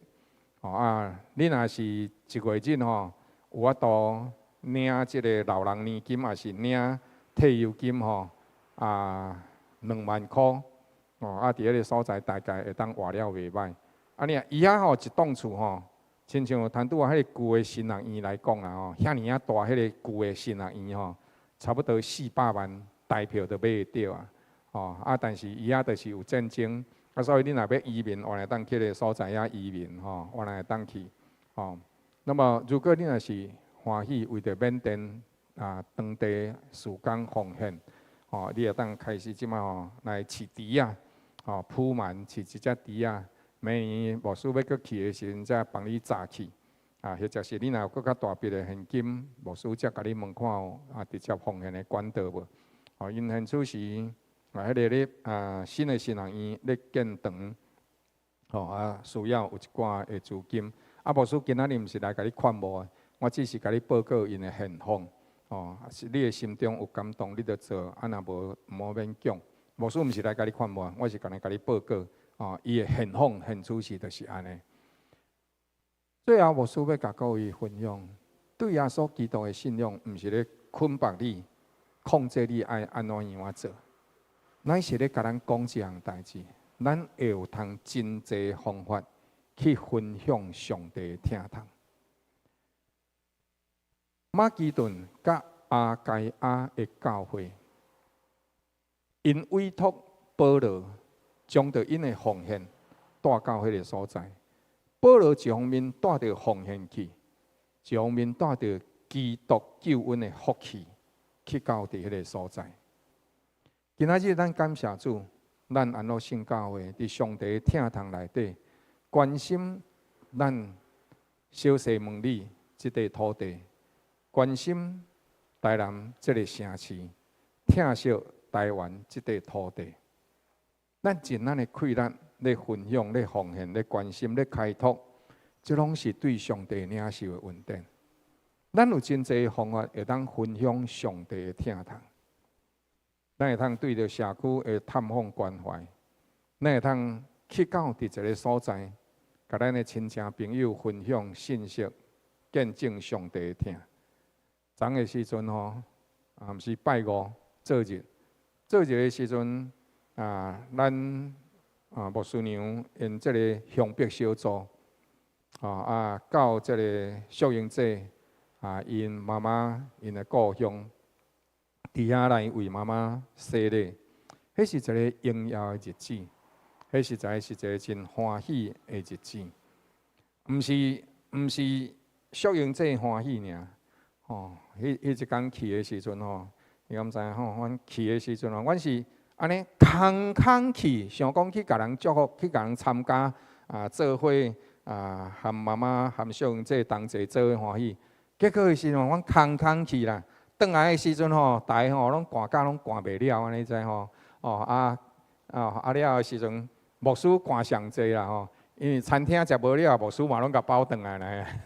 吼啊，你若是一月日吼，有法度領這个老人年金，抑是領退休金吼？啊，2萬箍，哦，啊，佇彼个所在大概會當活了袂䆀。啊，你伊遐吼一棟厝吼，親像談拄仔彼个舊的神學院來講啦吼，遐爾仔大彼个舊的神學院吼，差不多400萬台票就買會著啊。吼啊，但是伊遐就是有戰爭，啊，所以你若欲移民，原來當去彼个所在遐移民吼，原來會當去，吼。那麼如果你若是歡喜為著緬甸啊當地事工奉獻，吼，你會當開始這馬吼來飼豬仔，吼鋪滿飼一隻豬仔，明年牧師欲閣去的時陣，才幫你紮去。啊，或者是你若有閣較大筆的現金，牧師才共你問看有啊直接奉獻的管道無？吼，𪜶現此時啊，彼个咧啊新的神學院咧建堂，吼啊需要有一寡的資金。啊，牧師今仔日毋是來共你勸募的。我只是共你報告𪜶的現況，哦，是你的心中有感動，你就做，啊若無毋好勉強。牧師毋是來共你勸磨，我是共你報告，哦，伊的現況現處是就是按呢。最後，牧師欲共各位分享，對耶穌基督的信仰，毋是咧捆綁你、控制你愛按怎樣仔做，乃是咧共咱講一項代誌，咱會有通真濟方法去分享上帝的疼痛。馬其頓佮亞該亞的教會，𪜶委託保羅將著𪜶的奉獻帶到彼个所在。保羅一方面帶著奉獻去，一方面帶著基督救恩的福氣去到佇彼个所在。今仔日咱感謝主，咱安樂聖教會佇上帝的疼痛內底，關心咱小西門里這塊土地。關心台南這个城市，疼惜台灣這塊土地，咱盡咱的氣力咧分享、咧奉獻、咧關心、咧開拓，這攏是對上帝領受的恩典。咱有真濟方法會當分享上帝的疼痛，咱會通對著社區的探訪關懷，咱會通去到佇一个所在，共咱的親戚朋友分享信息，見證上帝的疼。昨的時陣吼，啊，毋是拜五做日，做日的時陣啊，咱啊牧師娘𪜶這个鄉北小組，啊，到這个淑英姐啊，𪜶媽媽𪜶的故鄉，佇遐來為媽媽洗禮，彼是一个榮耀的日子，彼實在是一个真歡喜的日子，毋是淑英姐歡喜爾。哦，彼彼一工去的時陣吼，你敢知吼？阮去的時陣吼，阮是按呢空空去，想講去共人祝福，去共人參加啊，做伙啊，和媽媽和淑英姐同齊做伙歡喜。結果的時陣，阮空空去啦，轉來的時陣吼，逐个吼攏寒甲攏寒袂了，按呢知吼？哦啊啊啊了的時陣，牧師寒上濟啦吼，因為餐廳食無了，牧師嘛攏共包轉來來。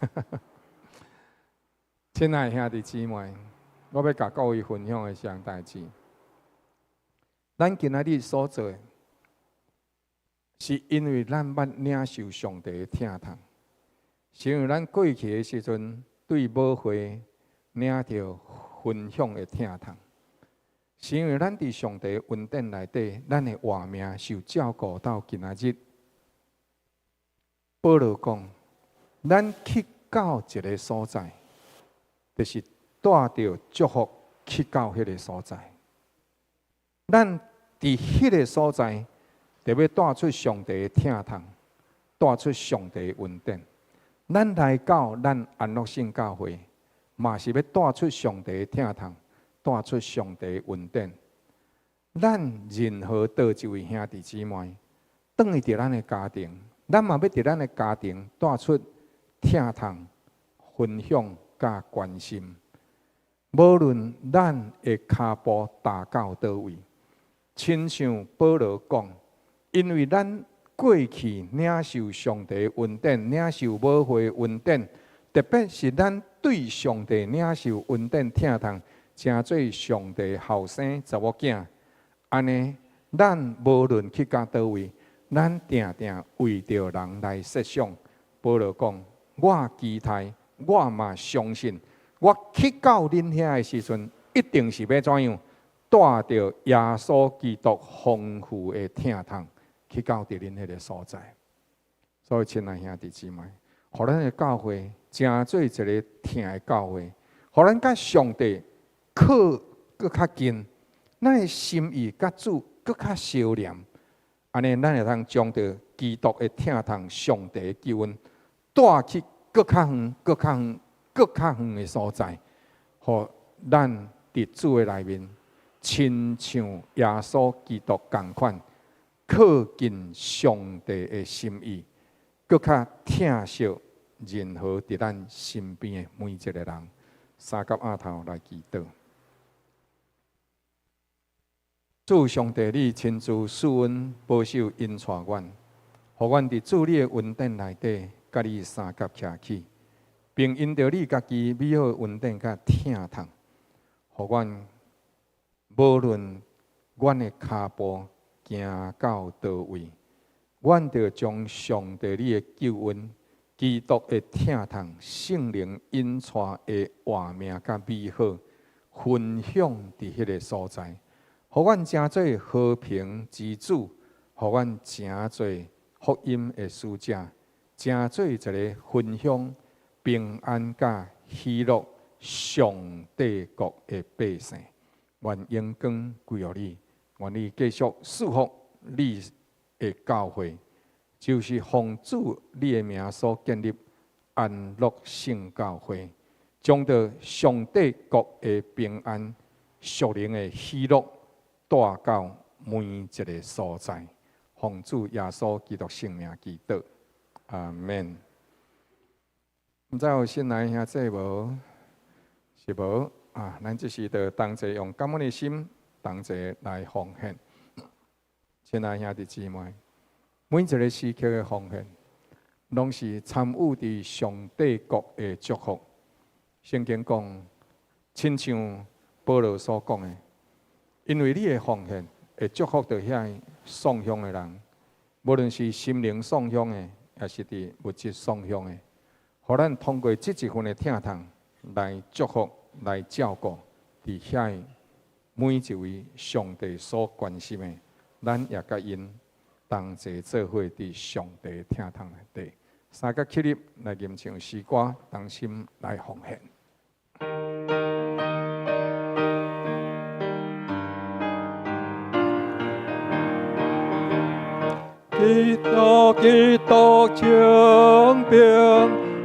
親愛兄弟姊妹，我欲共各位分享的一項代誌。咱今仔日所做的，是因為咱捌領受上帝的疼痛，是因為咱過去的時陣對母會領著分享的疼痛，是因為咱佇上帝恩典內底，咱的活命受照顧到今仔日。保羅講，咱去到一个所在，就是帶著祝福去到彼个所在。咱佇彼个所在，就欲帶出上帝的疼痛，帶出上帝的恩典。咱來到咱安樂聖教會，嘛是欲帶出上帝的疼痛，帶出上帝的恩典。咱任何佗一位兄弟姊妹，轉去佇咱的家庭，咱嘛欲佇咱的家庭帶出疼痛、分享佮關心。無論咱的跤步踏到佗位，親像保羅講，因為咱過去領受上帝恩典，領受母會恩典，特別是咱對上帝領受恩典疼痛，成做上帝後生查某囝。按呢，咱無論去到佗位，咱定定為著人來設想。保羅講，我期待，我嘛相信，我去到恁遐的時陣，一定是欲怎樣？帶著耶穌基督豐富的疼痛去到佇恁彼个所在。所以，親愛兄弟姊妹，予咱的教會成做一个疼的教會，予咱佮上帝靠閣較近，咱的心意佮主閣較相連，按呢，咱會通將著基督的疼痛、上帝的救恩帶去閣較遠、閣較遠、閣較遠的所在，予咱佇主的內面，親像耶穌基督仝款，靠近上帝的心意，閣較疼惜任何佇咱身邊的每一个人。三及阿頭來祈禱。主上帝，你親自賜恩保守引帶阮，予阮佇主你的恩典內底，佮你相佮徛起。並因著你家己美好恩典佮疼痛，予阮無論阮的跤步行到佗位，阮著將上帝你的救恩、基督的疼痛、聖靈引帶的活命佮美好分享佇彼个所在，予阮成做和平之子，予阮成做福音的使者，成做一个分享平安佮喜樂上帝國的百姓。願榮光歸予你，願你繼續賜福你的教會，就是奉主你的名所建立安樂聖教會，將著上帝國的平安、屬靈的喜樂帶到每一个所在。奉主耶穌基督聖名祈禱，阿們。毋知有新來兄弟無？是無啊？咱這時就同齊用感恩的心，同齊來奉獻。親愛兄弟姊妹，每一个時刻的奉獻，攏是參與佇上帝國的祝福。聖經講，親像保羅所講的，因為你的奉獻會祝福著遐送香的人，無論是心靈送香的，抑是佇物質送香的，予咱通過這一份的疼痛來祝福、來照顧佇遐每一位上帝所關心的，咱也佮𪜶同齊做伙佇上帝疼痛內底，三個起立來吟唱詩歌，同心來奉獻。基督，基督精兵，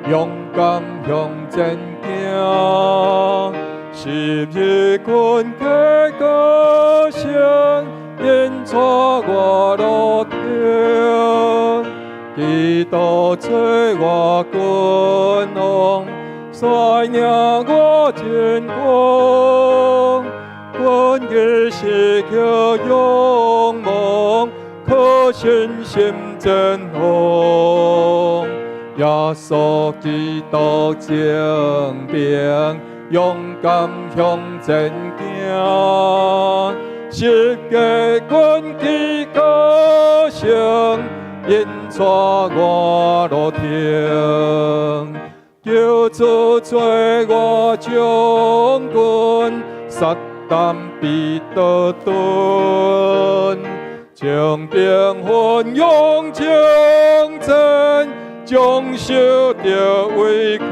勇敢向前行，十字軍的歌聲，引帶我路途。基督做我君王，率領我進攻，軍旗時刻勇猛，可信心真王。耶穌基督精兵，勇敢向前行，十架軍旗歌聲，引帶我路程。求主做我將軍，撒旦必倒遁。精兵奮勇征戰，將受著圍困，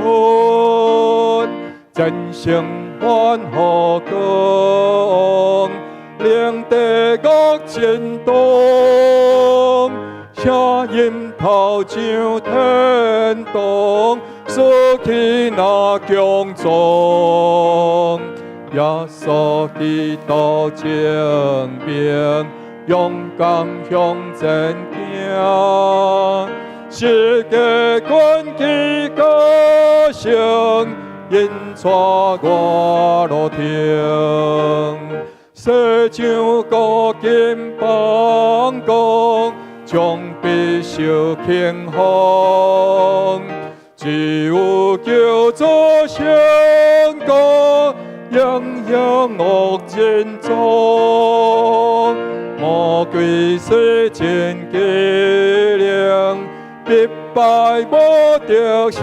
戰勝反呼光，令地獄震動，聲音頭上天堂，士氣若強壯。耶穌基督精兵，勇敢向前行，十架軍旗歌聲，引帶我路程。世上古今邦國，將必受輕風，只有救主勝過，英雄惡盡終。魔鬼雖盡機靈，必敗無得勝。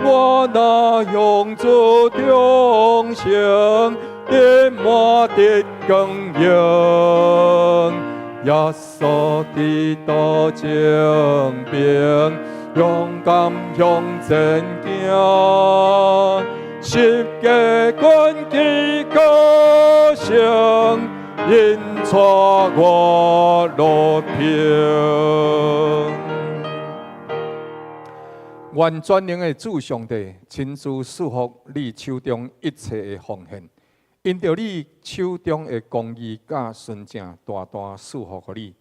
我若向主忠誠，得滿得光榮。耶穌基督精兵，勇敢向前行，十架軍旗歌聲，引帶我路程。願全能的主上帝親自賜福你手中一切的奉獻，因著你手中的公義佮純正，大大賜福予你，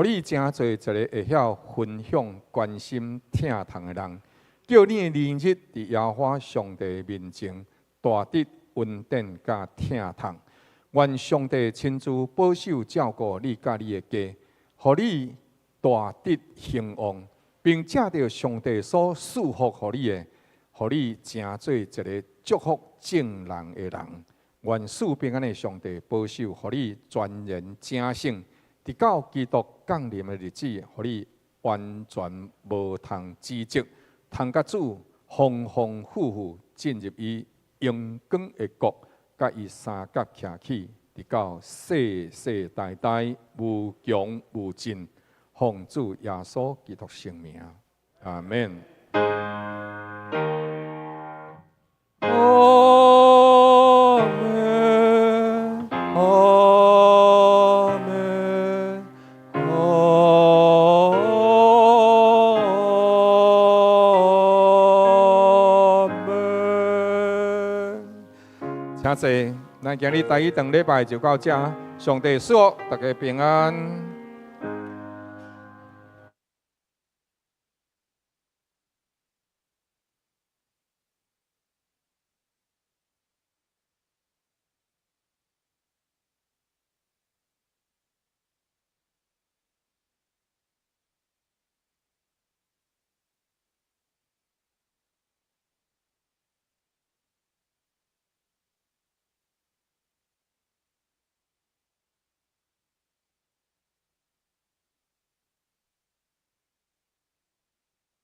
予你成做一個會曉分享、關心、疼痛的人，叫你的兒女佇耶和華上帝面前大得恩典佮疼痛。願上帝親自保守照顧你佮你的家，予你大得興旺。並藉著上帝所賜福予你的，予你成做一个祝福眾人的人。願賜平安的上帝保守，予你全然整聖，直到基督降臨的日子，予你完全無通指責，通佮主豐豐富富進入伊榮光的國，佮伊相佮徛起，直到世世代代無窮無盡。奉主耶穌基督聖名，阿門。阿門，阿門，阿門。請坐，咱今日台語堂禮拜就到這，上帝賜福大家平安。